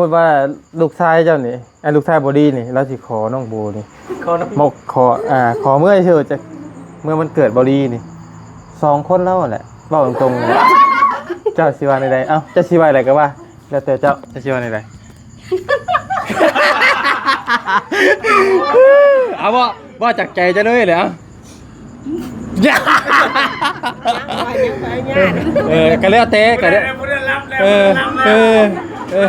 ສົມມຸດວ່າລູກຊາຍເຈົ້ານີ້ ອ່າ ລູກຊາຍບໍລີນີ້ ລາວຊິຂໍນ້ອງໂບນີ້ ຂໍນ້ອງ ມາຂໍ ອ່າ ຂໍເມືອຊື່ ຈະເມືອວັນເກີດບໍລີນີ້ ສອງຄົນລາວຫັ້ນແຫຼະ ເວົ້າຕົງໆ ເຈົ້າຊິວ່າແນວໃດ? ເອົ້າ ເຈົ້າຊິວ່າໃດກໍວ່າ ແລ້ວແຕ່ເຈົ້າ ເຈົ້າຊິວ່າແນວໃດ? ເອົາບໍ່ ເວົ້າຈາກໃຈເຈົ້າເລີຍແຫຼະ. ເອີ ກໍແລ້ວແຕ່ ກໍແລ້ວ ເອີ ເອີ ເອີ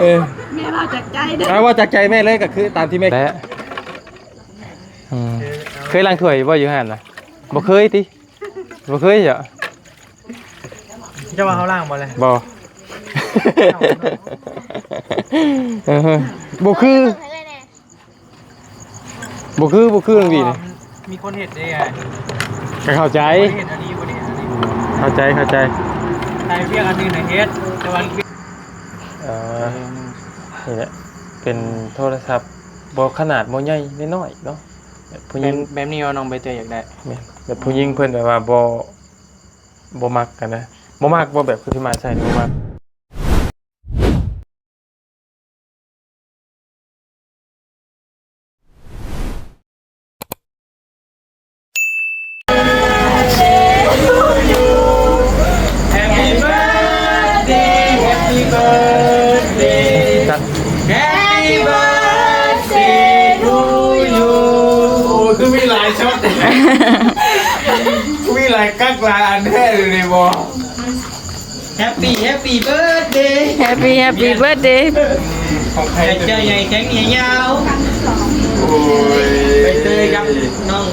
ເອີ ແມ່ເວົ້າຈາກໃຈເດີ ເອົາ ເວົ້າຈາກໃຈແມ່ເລີຍ ກໍຄືຕາມທີ່ແມ່ ແລະ ອືມ ເຄີຍລ້າງຖ້ວຍຢູ່ບໍ່ ຢູ່ຫັ້ນນະ? ບໍ່ເຄີຍຕິ? ບໍ່ເຄີຍເດ. ເຈົ້າວ່າເຮົາລ້າງບໍ່ແລະ? ບໍ່ ເອີ ບໍ່ຄື ບໍ່ຄື ບໍ່ຄືນ້ອງຫວີນີ້ ມີຄົນເຮັດເດ້ອ້າຍ ກໍເຂົ້າໃຈ ເຮັດອັນນີ້ບໍ່ໄດ້ ເຂົ້າໃຈ ເຂົ້າໃຈ ໃນວຽກອັນອື່ນນະເຮັດ ແຕ່ວ່າ ເອີ ນີ້ແຫຼະ ເປັນໂທລະສັບ ບໍ່ ຂະໜາດບໍ່ໃຫຍ່ ນ້ອຍໆເນາະ ແບບຜູ້ຍິງ ແບບ ແບບນີ້ວ່ານ້ອງໃບເຕີຍຢາກໄດ້ ແມ່ນ ແບບຜູ້ຍິງເພິ່ນແບບວ່າບໍ່ ບໍ່ມັກຫັ້ນນະ ບໍ່ມັກບໍ່ ແບບຄືຊິມາໃສ່ບໍ່ມັກ. Happy birthday, happy birthday, happy birthday to you. ໂອ້ຍ ຄືມີຫຼາຍຊັອດ ຄືມີຫຼາຍກັກຫຼາຍອັນແທ້ເລີຍນີ້ບໍ່? Happy Happy birthday Happy Happy birthday ຂອງໃຜ ໃຫ້ເຈົ້າໃຫຍ່ແຂງຍາວ ໂອ້ຍ ໄປເຕີຍກັບນ້ອງ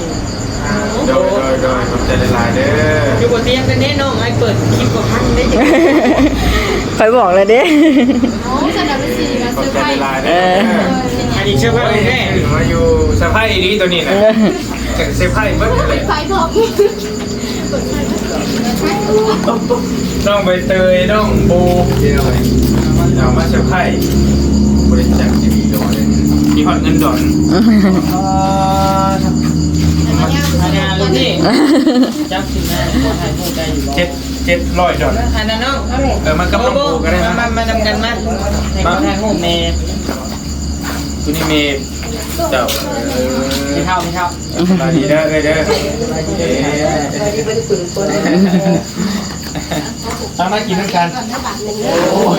ໂດຍ ໂດຍ ໂດຍ ຂອບໃຈຫຼາຍໆເດີ ຄືບໍ່ຕຽມກັນເດ້ນ້ອງ ອ້າຍເປີດຄລິບບໍ່ທັນເດ້ ຂ້ອຍບອກແລ້ວເດ້ ໂອ້ ຊັ້ນນະ ເປັນສິມາເຊີໄພ ຂອບໃຈຫຼາຍໆເດີ ເອີ ອັນນີ້ເຊີໄພແທ້ ມາຢູ່ເຊີໄພອີ່ຫຼີໂຕນີ້ນະ ເອີ ເຊີໄພເບິດເລີຍ ໄພບອກ ນ້ອງໃບເຕີຍ ນ້ອງໂບ ເອົາມາເຊີໄພ ບໍ່ໄດ້ຈັກຊິມີດອກເລີຍ ມີຮອດເງິນດອນ ອັນຍາລູກນີ້ ຈັບຂຶ້ນມາ ຂອງໃຫ້ຜູ້ໃດຢູ່ບໍ່ ເຈັດ ເຈັດຮ້ອຍດອນ ອັນນັ້ນເນາະ ເອີ ມັນກັບນ້ອງໂບກໍໄດ້ ມາ ມາ ມານຳກັນ ມາ ໃຫ້ເຂົາຖ່າຍຮູບແດ່ ຜູ້ນີ້ແມ່ ເຈົ້າ ເອີ ແມ່ເຖົ້າ ແມ່ເຖົ້າ ສະບາຍດີເດີ ເອີຍເດີ ເອີ ເອົາມາກິນນຳກັນ ໂອ້ຍ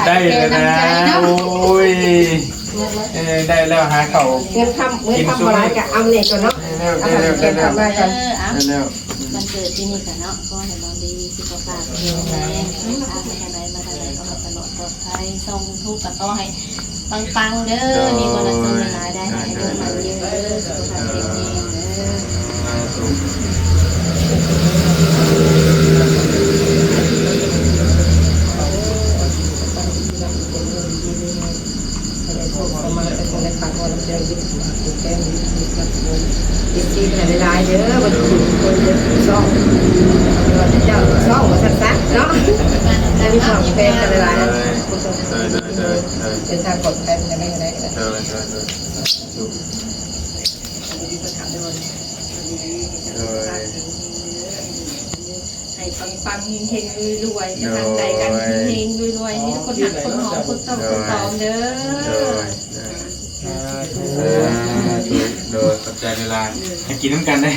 ໄດ້ແລ້ວນະ ໂອ້ຍ ເອີ ໄດ້ແລ້ວ ຫາເຂົ້າ ເງິນຄຳ ເງິນຄຳບໍ່ຫຼາຍກໍເອົານີ້ກ່ອນເນາະ ໄດ້ແລ້ວ ໄດ້ແລ້ວ ໄດ້ແລ້ວ ໄດ້ແລ້ວ ເອີ ເອົາ ໄດ້ແລ້ວ ວັນເກີດປີນີ້ກະເນາະ ຂໍໃຫ້ນ້ອງດີສຸຂະພາບແຂງແຮງ ເດີນທາງໄປທາງໃດມາທາງໃດກໍໃຫ້ຕະຫຼອດປອດໄພ ຊ່ອງຢູທູບກະຂໍໃຫ້ປັງໆເດີ ມີຄົນຮັບຊົມຫຼາຍໆ ໄດ້ໃຫ້ເງິນຫຼາຍເດີ ສຸຂະພາບແຂງແຮງເດີ ສາທຸ ເອັຟຊີ ຫຼາຍໆເດີ ບໍ່ໄດ້ທຸກຄົນເດີ ຊອງ ເຈົ້າຊອງວ່າຊັ້ນໆເນາະ ມີຄວາມແປງກັນຫຼາຍໆ ເດີ ເດີ ເດີ ເດີ ເດີນທາງປອດໄພ ເປັນຈັ່ງໃດກໍໄດ້ ເດີ ເດີ ເດີ ສາທຸ ເດີ ໃຫ້ປັງໆ ເຮັງໆ ລວຍໆ ໄປທາງໃດກໍເຮັງໆ ລວຍໆ ມີແຕ່ຄົນຮັກຄົນຫອມ ຄົນຕ້ອງຄົນຕອມເດີ ໂດຍ ໂດຍ ສາທຸ ໂດຍ ຂອບໃຈຫຼາຍໆ ໃຫ້ກິນນຳກັນເດີ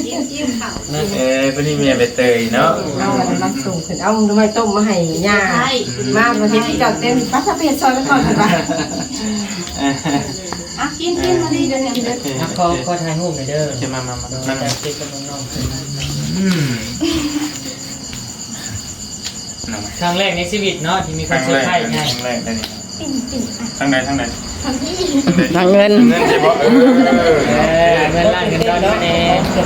ກິນ ກິນເຂົ້າ ເອີ ຜູ້ນີ້ແມ່ໃບເຕີຍເນາະ ເອົາອັນນັ້ນມາສົ່ງເພິ່ນ ເອົາໜໍ່ໄມ້ຕົ້ມມາໃຫ້ຍ່າ ມາ ມາເຮັດໃຫ້ເຈົ້າເຕັມ ໄປ ໄປເຮັດຊ່ອຍມັນກ່ອນ ເພິ່ນວ່າ ອ່ະ ກິນ ກິນ ພໍດີເດີ ກິນເດີ ອ່ະ ຂໍ ຂໍຖ່າຍຮູບໜ່ອຍເດີ ໂອເຄ ມາ ມາ ມາ ມາ ມາ ເກັບກັບນ້ອງໆ ອືມ ຄັ້ງແລກໃນຊີວິດເນາະ ທີ່ມີຄົນເຊີໄພໃຫຍ່ ຄັ້ງແລກ ຄັ້ງແລກໄດ້ນີ້ ທາງໃດ ທາງໃດ ທາງນີ້ ທາງເງິນ ເງິນໃຊ່ບໍ່ ເອີ ເອີ ເງິນລ້ານ ເງິນດອນມາແດ່ ເອົາ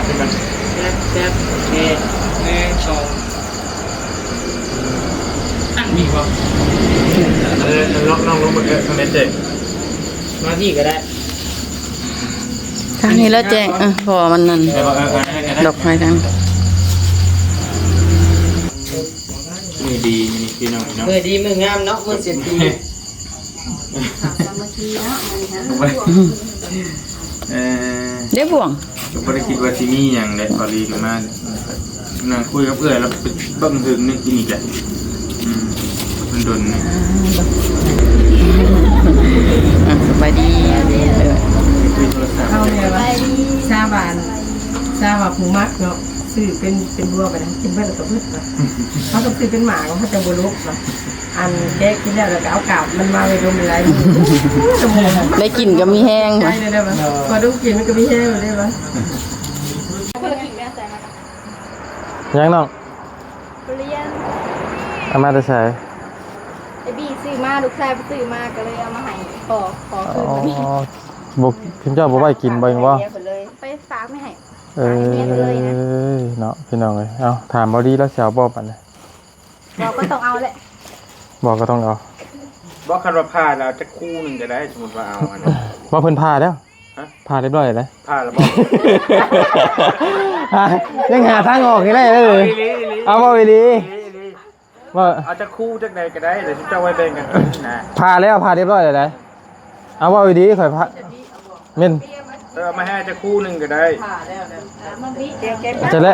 ໄປກ່ອນ ແຊບ ແຊບ ໂອເຄ ໜຶ່ງ ສອງ ຕັ້ງນີ້ບໍ່ ເອີ ນ້ອງລົງເບິ່ງເດີ ທາງໃດແຈ້ງ ມາພີ້ກໍໄດ້ ທາງນີ້ແຫຼະແຈ້ງ ເອີ ເພາະວ່າມັນນັ້ນ ເອີ ເອີ ເອີ ດອກໄມ້ທາງ ມື້ດີມື້ນີ້ພີ່ນ້ອງເນາະ ມື້ດີມື້ງາມເນາະ ມື້ເສດຖີ ສາມັກຄີເນາະ ມື້ນີ້ນະ ເອີ ໄດ້ບ່ວງ ກໍບໍ່ໄດ້ຄິດວ່າຊິມີຫຍັງເດ້ ພໍດີກໍມາ ນັ່ງຄຸຍກັບເອື້ອຍແລ້ວເບິ່ງເຖິງໜຶ່ງກິນອີກແຫຼະ. ອືມ ມັນດົນນະ. ອ່າ ສະບາຍດີ ຄຸຍໂທລະສັບ. ເຮົາແບບວ່າຊາວບ້ານ ຊາວວ່າຜູ້ມັກເນາະ ຊື້ເປັນ ເປັນບົວໄປນະ ກິນເບິດແລ້ວກໍເບິດວ່າ. ເຮົາຕ້ອງຊື້ເປັນໝາກ ເຮົາຈະບໍ່ລົກວ່າ. ອັນແກະກິນແລ້ວ ແລ້ວກໍເອົາກາບມັນມາໄວ້ດົມຫຼາຍມື້ ໄດ້ກິນກໍມີແຮງ ໃຈເລີຍວ່າ ພໍດົມກິນມັນກໍມີແຮງເລີຍວ່າ. ຫຍັງນ້ອງ? ທຸລຽນ. ເອົາມາແຕ່ໃສ? ໄອ້ບີຊື້ມາ ລູກຊາຍໄປຊື້ມາ ກໍເລີຍເອົາມາໃຫ້ພໍ່ ພໍ່ຄືນ. ອໍ ບໍ່ ເພິ່ນເຈົ້າບໍ່ໄວ້ກິນບໍ່ ເຫັນບໍ່? ໄປຝາກແມ່ໃຫ້. ເອີ ເນາະ ພີ່ນ້ອງເອີຍ. ເອົາ ຖາມບໍ່ດີ ລາວຊິເອົາບໍ່ບັດນີ້? ບໍ່ ກໍຕ້ອງເອົາແຫຼະ. ບໍ່ ກໍຕ້ອງເອົາ. ບໍ່ ຄັນວ່າຜ່າແລ້ວ ເອົາຈັກຄູ່ໜຶ່ງກໍໄດ້ ສົມມຸດວ່າເອົາຫັ້ນນະ. ບໍ່ ເພິ່ນຜ່າແລ້ວ. ຮະ? ຜ່າຮຽບຮ້ອຍແລ້ວ. ຜ່າແລ້ວບໍ່? ຍັງຫາທາງອອກນີ້ໄດ້ເອີ. ເອົາອີ່ຫຼີ ອີ່ຫຼີ ເອົາບໍ່ອີ່ຫຼີ? ອີ່ຫຼີ ອີ່ຫຼີ. ວ່າ ເອົາຈັກຄູ່ຈັກໃດກໍໄດ້ ແລ້ວຊຸມເຈົ້າໄວ້ແບ່ງກັນກິນນະ. ຜ່າແລ້ວ ຜ່າຮຽບຮ້ອຍແລ້ວໃດ. ເອົາ ເວົ້າດີໆ ຂ້ອຍພະ ແມ່ນ. ເອີ ເອົາມາໃຫ້ຈັກຄູ່ໜຶ່ງກໍໄດ້. ຈັກແລະ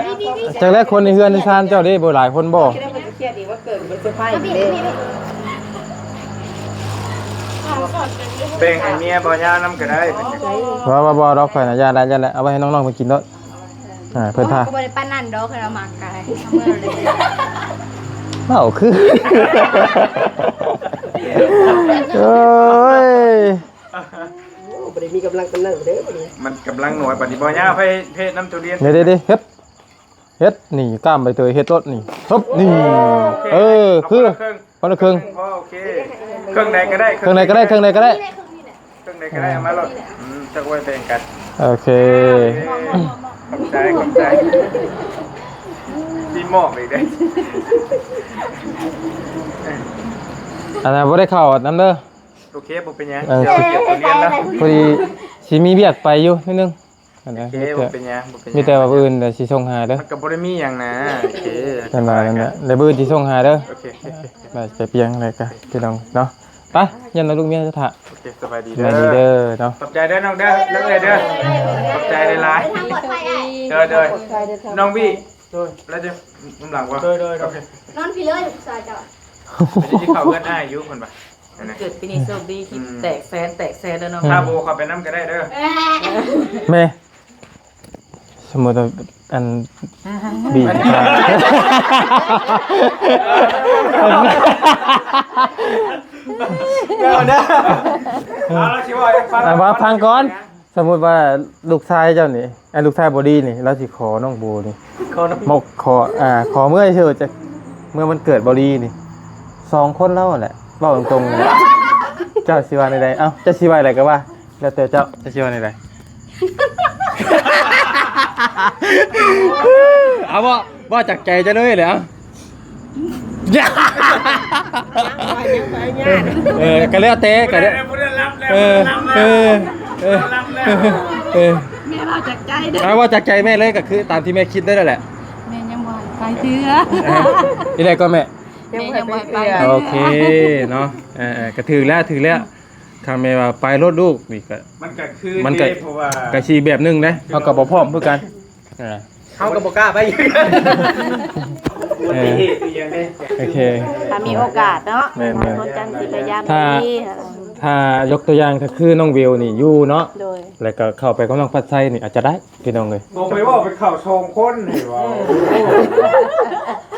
ຈັກແລະ ຄົນໃນເຮືອນໃນຊານເຈົ້າເດ້ ບໍ່ຫຼາຍຄົນບໍ່? ແບ່ງໃຫ້ເມຍບໍ່ຍາວນຳກໍໄດ້. ບໍ່ ບໍ່ ບໍ່ດອກ ຂ້ອຍນະ ຢ່າແຫຼະ ຢ່າແຫຼະ ເອົາໄວ້ໃຫ້ນ້ອງໆເພິ່ນກິນໂລດ. ອ່າ ເພິ່ນພາ ໂອ້ ກໍບໍ່ໄດ້ປານນັ້ນດອກ ເພິ່ນວ່າມັກກະໃຫ້ເມືອເລີຍ. ເວົ້າຄື ໂອ້ຍ ໂອ້ ບໍ່ໄດ້ມີກຳລັງປານນັ້ນເດີ ມັນກຳລັງໜ້ອຍປານນີ້ບໍ່ຍາວ. ເຮັດນຳທຸລຽນ ເຮັດ ເຮັດ ເຮັດ ເຮັດ ນີ້ ກ້າມໃບເຕີຍ ເຮັດໂລດນີ້ ຮຶບ ນີ້ ໂອເຄ ເອີ ຄື ເອົາຄົນລະເຄິ່ງ ຄົນລະເຄິ່ງ ພໍ ໂອເຄ ເຄິ່ງໃດກໍໄດ້ ເຄິ່ງໃດກໍໄດ້ ເຄິ່ງໃດກໍໄດ້. ເຄິ່ງໃດກໍໄດ້ ເອົາມາໂລດ. ອືມ ຈັກໄວ້ແບ່ງກັນ. ໂອເຄ ຂອບໃຈ ຂອບໃຈ. ຊິມອບອີກເດ້. ອັນນັ້ນບໍ່ໄດ້ເຂົ້ານຳເດີ. ໂອເຄ ບໍ່ເປັນຫຍັງ. ເອີ ດຽວເກັບທຸລຽນແລ້ວ ພໍດີຊິມີວຽກໄປຢູ່ໜ້ອຍໜຶ່ງ. ໂອເຄ ບໍ່ເປັນຫຍັງ ບໍ່ເປັນຫຍັງ. ມີແຕ່ວ່າມື້ອື່ນຊິສົ່ງຫາເດີ. ມັນກໍບໍ່ໄດ້ມີຫຍັງນະ. ໂອເຄ ນັ້ນແຫຼະ ນັ້ນແຫຼະ ແລ້ວມື້ອື່ນຊິສົ່ງຫາເດີ. ໂອເຄ ໂອເຄ ໄປ ໄປປຽງແລ້ວກະ ພີ່ນ້ອງເນາະ. ໄປ ຢ້ານວ່າລູກເມຍຈະຖ້າ. ໂອເຄ ສະບາຍດີເດີ ສະບາຍດີເດີເນາະ. ຂອບໃຈເດີນ້ອງເດີ ນ້ອງເອີຍເດີ ຂອບໃຈຫຼາຍໆ. ໂດຍ ໂດຍ ນ້ອງວີ ໂດຍ ແລ້ວຈະນຳຫຼັງບໍ່? ໂດຍ ໂດຍ ໂດຍ. ໂອເຄ ນອນພີ້ເລີຍ ຜູ້ຊາຍເຈົ້າ. ເພິ່ນຊິເຂົ້າເຮືອນອ້າຍຢູ່ ເພິ່ນວ່າ. ເກີດປີນີ້ໂຊກດີ ຄລິບແຕກແສນ ແຕກແສນເດີນ້ອງ. ຖ້າບໍ່ເຂົ້າໄປນຳກໍໄດ້ເດີ. ແມ່ ສົມມຸດວ່າ ອັນ ບີບ ເອົາເດີ ເອົາລະຊິເວົ້າໃຫ້ຟັງ. ອ່າ ວ່າຟັງກ່ອນ. ສົມມຸດວ່າລູກຊາຍເຈົ້ານີ້ ອ່າ ລູກຊາຍບໍ່ດີນີ້ ລາວຊິຂໍນ້ອງໂບນີ້ ຂໍນ້ອງ ມາຂໍ ອ່າ ຂໍເມືອຊື່ ຈະເມືອວັນເກີດບໍ່ດີນີ້ ສອງຄົນລາວຫັ້ນແຫຼະ ເວົ້າຕົງໆ ເຈົ້າຊິວ່າແນວໃດ? ເອົ້າ ເຈົ້າຊິວ່າໃດກໍວ່າ ແລ້ວແຕ່ເຈົ້າ ເຈົ້າຊິວ່າແນວໃດ? ເອົາ ເວົ້າ ເວົ້າຈາກໃຈເຈົ້າເລີຍແຫຼະ. ເອີ ກໍແລ້ວແຕ່ ກໍແລ້ວ ເອີ ເອີ ເອີ ເອີ ແມ່ເວົ້າຈາກໃຈເດີ ເອົາ ເວົ້າຈາກໃຈແມ່ເລີຍ ກໍຄືຕາມທີ່ແມ່ຄິດໄດ້ແລ້ວແຫຼະ. ແມ່ຍັງບໍ່ໃຫ້ໄປເທື່ອ ອີ່ໃດກໍແມ່ ແມ່ຍັງບໍ່ໃຫ້ໄປເທື່ອ. ໂອເຄເນາະ ເອີ ເອີ ກໍຖືກແລ້ວ ຖືກແລ້ວ. ຄັນແມ່ນວ່າໄປໂລດລູກນີ້ກໍ ມັນກໍຄື ມັນກໍ ເດ້ ເພາະວ່າ ກໍຊິແບບໜຶ່ງເດ້ ເຮົາກໍບໍ່ພ້ອມຄືກັນ. ອ່າ ເຮົາກໍບໍ່ກ້າໄປ ອຸບັດຕິເຫດອີ່ຫຍັງເດ້. ໂອເຄ ຖ້າມີໂອກາດເນາະ ແມ່ນໆ ຄົນຈັນຊິພະຍາຍາມ ຖ້າ ດີ ຖ້າຍົກຕົວຢ່າງກໍຄືນ້ອງວິວນີ້ຢູ່ເນາະ ໂດຍ ແລ້ວກໍເຂົ້າໄປກັບນ້ອງພັດໄຊນີ້ອາດຈະໄດ້ ພີ່ນ້ອງເອີຍ. ບໍ່ໄປເວົ້າ ໄປເຂົ້າສອງຄົນນີ້ເວົ້າ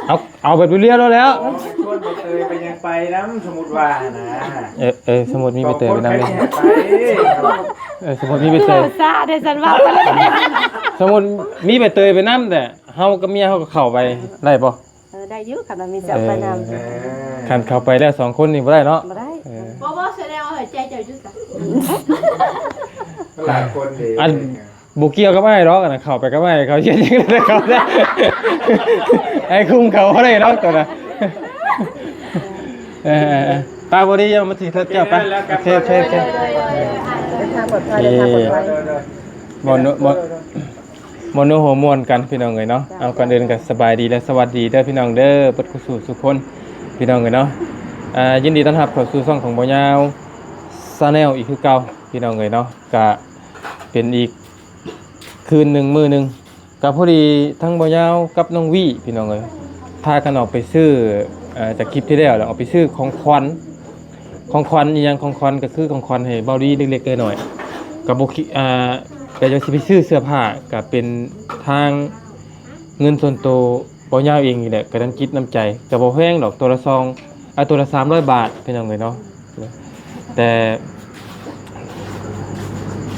ເອົາ ເອົາແບບລຽວໆແລ້ວ ເອົາ ຊວນໃບເຕີຍໄປຫຍັງໄປນຳ ສົມມຸດວ່ານະ. ເອີ ເອີ ສົມມຸດມີໃບເຕີຍໄປນຳເດ້ ເອີ ສົມມຸດມີໃບເຕີຍ ອຸດສ່າເດ້ ສັນວ່າ ສົມມຸດມີໃບເຕີຍໄປນຳ ແຕ່ເຮົາກັບເມຍເຮົາກໍເຂົ້າໄປໄດ້ບໍ່? ເອີ ໄດ້ຢູ່ ຄັນວ່າມີເຈົ້າໄປນຳ. ເອີ ຄັນເຂົ້າໄປແລ້ວສອງຄົນນີ້ບໍ່ໄດ້ເນາະ? ບໍ່ໄດ້. ເອີ ບໍ່ ບໍ່ ສະແດງວ່າຫົວໃຈເຈົ້າຢູ່ໃສ? ຫຼາຍຄົນເດ້ ອັນ ບໍ່ກ່ຽວກັບອ້າຍດອກ ອັນນັ້ນເຂົ້າໄປກັບອ້າຍ ເຂົາເຮັດຫຍັງໄດ້ເຂົາໄດ້ ອ້າຍຄຸມເຂົາບໍ່ໄດ້ດອກຕົວນະ. ເອີ ເອີ ເອີ ໄປ ບໍ່ດີ ຢ່າມາຖືເທິດເຈົ້າ ໄປ. ໂອເຄ ໂອເຄ ໂອເຄ ເດີນທາງປອດໄພ ເດີນທາງປອດໄພ. ໂດຍ ໂດຍ ໂດຍ ໂດຍ ໂດຍ ໂດຍ ມ່ວນຫົວມ່ວນກັນ ພີ່ນ້ອງເອີຍເນາະ. ເຈົ້າ ເອົາ ກ່ອນອື່ນກໍສະບາຍດີ ແລະ ສະຫວັດດີເດີ ພີ່ນ້ອງເດີ ເບິດຄູ່ສູ່ທຸກຄົນ ພີ່ນ້ອງເອີຍເນາະ. ອ່າ ຍິນດີຕ້ອນຮັບເຂົ້າສູ່ຊ່ອງຂອງບ່າວຍາວ Channel ອີກຄືເກົ່າ ພີ່ນ້ອງເອີຍເນາະ. ກະເປັນອີກຄືນໜຶ່ງ ມື້ໜຶ່ງ ກໍພໍດີທັງບ່າວຍາວກັບນ້ອງວີພີ່ນ້ອງເອີຍ ພາກັນອອກໄປຊື້ ເອີ ຈາກຄລິບທີ່ແລ້ວແຫຼະ ອອກໄປຊື້ຂອງຂວັນ ຂອງຂວັນອີ່ຫຍັງ ຂອງຂວັນກໍຄືຂອງຂວັນໃຫ້ບ່າວດີເລັກໆນ້ອຍໆ ກໍບໍ່ຄິດ ອ່າ ກໍຢາກຊິໄປຊື້ເສື້ອຜ້າ ກໍເປັນທາງເງິນສ່ວນໂຕບ່າວຍາວເອງນີ້ແຫຼະ ກໍນ້ຳຈິດນ້ຳໃຈ ກໍບໍ່ແພງດອກ ຕົວລະສອງ ອ່າ ຕົວລະສາມຮ້ອຍບາດພີ່ນ້ອງເອີຍເນາະ. ແຕ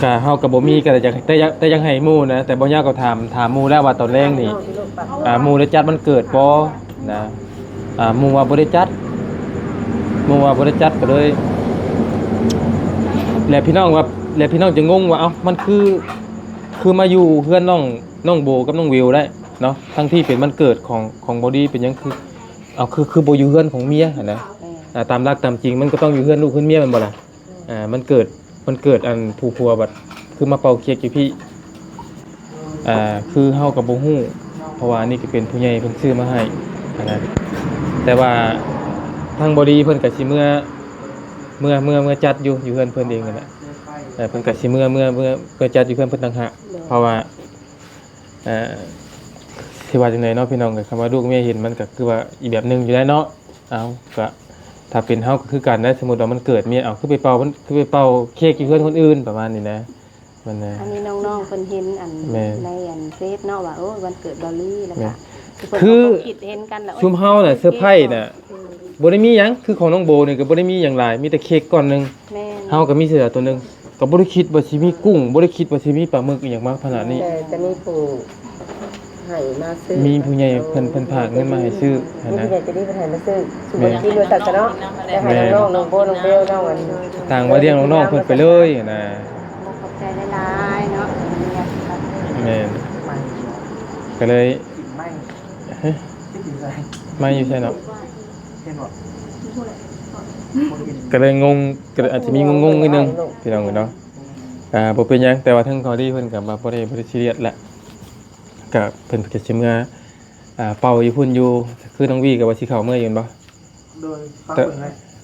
່ກະເຮົາກະບໍ່ມີ ກະຢາກ ແຕ່ຢາກ ແຕ່ຢາກໃຫ້ໝູ່ນະ ແຕ່ບ່າວຍາວກໍຖາມ ຖາມໝູ່ແລ້ວວ່າຕອນແລງນີ້ ອ່າ ໝູ່ໄດ້ຈັດວັນເກີດບໍ່ນະ ອ່າ ໝູ່ວ່າບໍ່ໄດ້ຈັດ ໝູ່ວ່າບໍ່ໄດ້ຈັດ ກໍເລີຍ ແລະ ພີ່ນ້ອງວ່າ ແລະ ພີ່ນ້ອງຈະງົງວ່າ ເອົ້າ ມັນຄື ຄືມາຢູ່ເຮືອນນ້ອງ ນ້ອງໂບກັບນ້ອງວິວໄດ້ເນາະ ທັງທີ່ເປັນວັນເກີດຂອງ ຂອງບ່າວດີ ເປັນຫຍັງຄື ເອົ້າ ຄື ຄືບໍ່ຢູ່ເຮືອນຂອງເມຍຫັ້ນນະ ເອີ ອ່າ ຕາມຫຼັກຕາມຈິງມັນກໍຕ້ອງຢູ່ເຮືອນລູກເຮືອນເມຍແມ່ນບໍ່ລະ? ອ່າ ມັນເກີດ ມັນເກີດອັນຜູ້ຜົວບັດຄືມາເປົ່າເຄ້ກຢູ່ພີ້ ອ່າ ຄືເຮົາກໍບໍ່ຮູ້ ເພາະວ່າອັນນີ້ກໍເປັນຜູ້ໃຫຍ່ເພິ່ນຊື້ມາໃຫ້ຫັ້ນນະ ແຕ່ວ່າທາງບ່າວດີເພິ່ນກໍຊິເມືອ ເມືອ ເມືອ ເມືອຈັດຢູ່ ຢູ່ເຮືອນເພິ່ນເອງຫັ້ນແຫຼະ ເອີ ເພິ່ນກໍຊິເມືອ ເມືອ ເມືອ ເມືອຈັດຢູ່ເຮືອນເພິ່ນຕ່າງຫາກ ເພາະວ່າ ເອີ ຊິວ່າຈັ່ງໃດເນາະພີ່ນ້ອງ ກໍຄຳວ່າລູກເມຍເຫັນມັນກໍຄືວ່າອີກແບບໜຶ່ງຢູ່ແຫຼະເນາະ ເອົ້າ ກໍຖ້າເປັນເຮົາກໍຄືກັນນະ ສົມມຸດວ່າມັນເກີດເມຍ ເອົ້າ ຄືໄປເປົ່າ ມັນຄືໄປເປົ່າເຄ້ກຢູ່ເຮືອນຄົນອື່ນ ປະມານນີ້ນະ ມັນນະ ອັນນີ້ນ້ອງໆເພິ່ນເຫັນອັນ ແມ່ນ ໃນອັນເຟສເນາະ ວ່າ ໂອ້ ວັນເກີດບ່າວດີ ແລ້ວກໍ ແມ່ນ ຄືເພິ່ນກໍຄິດເຫັນກັນແລ້ວ ຊຸມເຮົານະ ເຊີໄພຣສ໌ນະ ອືມ ບໍ່ໄດ້ມີຫຍັງ ຄືຂອງນ້ອງໂບນີ້ກໍບໍ່ໄດ້ມີຫຍັງຫຼາຍ ມີແຕ່ເຄ້ກກ້ອນໜຶ່ງ ແມ່ນ ເຮົາກໍມີແຕ່ຕົວໜຶ່ງ ກໍບໍ່ໄດ້ຄິດວ່າຊິມີກຸ້ງ ບໍ່ໄດ້ຄິດວ່າຊິມີປາໝຶກອີ່ຫຍັງມາຂະໜາດນີ້ ແຕ່ຈະມີຜູ້ໃຫ້ມາຊື້ ມີຜູ້ໃຫຍ່ເພິ່ນ ເພິ່ນພາກເງິນມາໃຫ້ຊື້ຫັ້ນນະ ມີຜູ້ໃຫຍ່ໃຈດີເພິ່ນໃຫ້ມາຊື້ ສູ່ເພິ່ນກິນວ່າຊັ້ນຊະເນາະ ແລ້ວໃຫ້ນ້ອງໆ ນ້ອງໂບ ນ້ອງເບວ ນ້ອງອັນ ຕ່າງວ່າລ້ຽງນ້ອງໆເພິ່ນໄປເລີຍຫັ້ນນະ ຂອບໃຈຫຼາຍໆເນາະ ແມ່ນ ກໍເລີຍ ມາຢູ່ໃສເນາະ ກໍເລີຍງົງ ກໍເລີຍອາດຈະມີງົງໆໜ້ອຍໜຶ່ງພີ່ນ້ອງເອີຍເນາະ ອ່າ ບໍ່ເປັນຫຍັງ ແຕ່ວ່າທາງເກົາຫຼີເພິ່ນກໍວ່າບໍ່ໄດ້ ບໍ່ໄດ້ຊີຣຽສແຫຼະ ກໍເພິ່ນກໍຊິເມືອ ອ່າ ເປົ່າຢູ່ພຸ້ນຢູ່ ຄືນ້ອງວີກໍວ່າຊິເຂົ້າເມືອຢູ່ແມ່ນບໍ່? ໂດຍ ແຕ່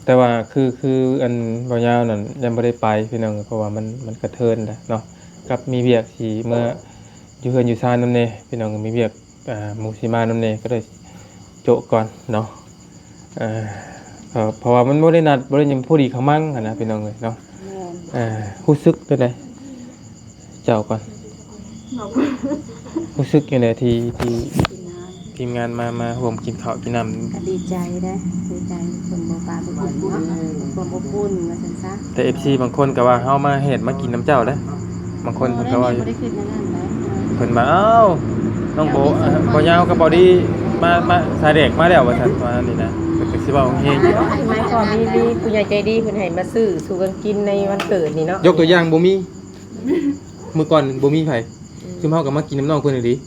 ແຕ່ວ່າຄື ຄືອັນບ່າວຍາວນັ້ນຍັງບໍ່ໄດ້ໄປພີ່ນ້ອງ ເພາະວ່າມັນ ມັນກະເທີນແຫຼະເນາະ ກັບມີວຽກຊິເມືອຢູ່ເຮືອນຢູ່ຊານນຳແດ່ພີ່ນ້ອງ ມີວຽກ ອ່າ ໝູ່ຊິມານຳແດ່ ກໍເລີຍໂຈະກ່ອນເນາະ ເອີ ເພາະ ເພາະວ່າມັນບໍ່ໄດ້ນັດ ບໍ່ໄດ້ຫຍັງ ພໍດີເຂົ້າມັງຫັ້ນນະພີ່ນ້ອງເອີຍເນາະ ແມ່ນ ເອີ ຮູ້ສຶກຈັ່ງໃດ ເຈົ້າກ່ອນ ຮູ້ສຶກຈັ່ງໃດທີ່ ທີ່ທີມງານມາ ມາຮ່ວມກິນເຂົ້າກິນນ້ຳ? ກໍດີໃຈເດ້ ດີໃຈ ເພິ່ນບໍ່ປາບໍ່ປຸ້ນເນາະ ຄວາມອົບອຸ່ນວ່າຊັ້ນຊະ ແຕ່ເອັຟຊີບາງຄົນກໍວ່າເຮົາມາແຫດມາກິນນຳເຈົ້າເດ້ ບາງຄົນເພິ່ນກໍວ່າຢູ່ ບໍ່ໄດ້ຄິດແນວນັ້ນນະ ເພິ່ນວ່າ ອ້າວ ນ້ອງໂບ ເອີ ບໍ່ຍາວກັບບໍ່ດີ ມາ ມາສາຍແດກມາແລ້ວວ່າຊັ້ນ ປະມານນີ້ນະ ເພິ່ນກໍຊິເວົ້າແຮງຢູ່ ໄມ້ກໍມີ ມີຜູ້ໃຫຍ່ໃຈດີເພິ່ນໃຫ້ມາຊື້ສູ່ກັນກິນໃນວັນເກີດນີ້ເນາະ ຍົກຕົວຢ່າງບໍ່ມີ ມື້ກ່ອນບໍ່ມີໃຜ ອືມ ຊຸມເຮົາກໍມາກິນນຳນ້ອງເພິ່ນອີ່ຫຼີ ອືມ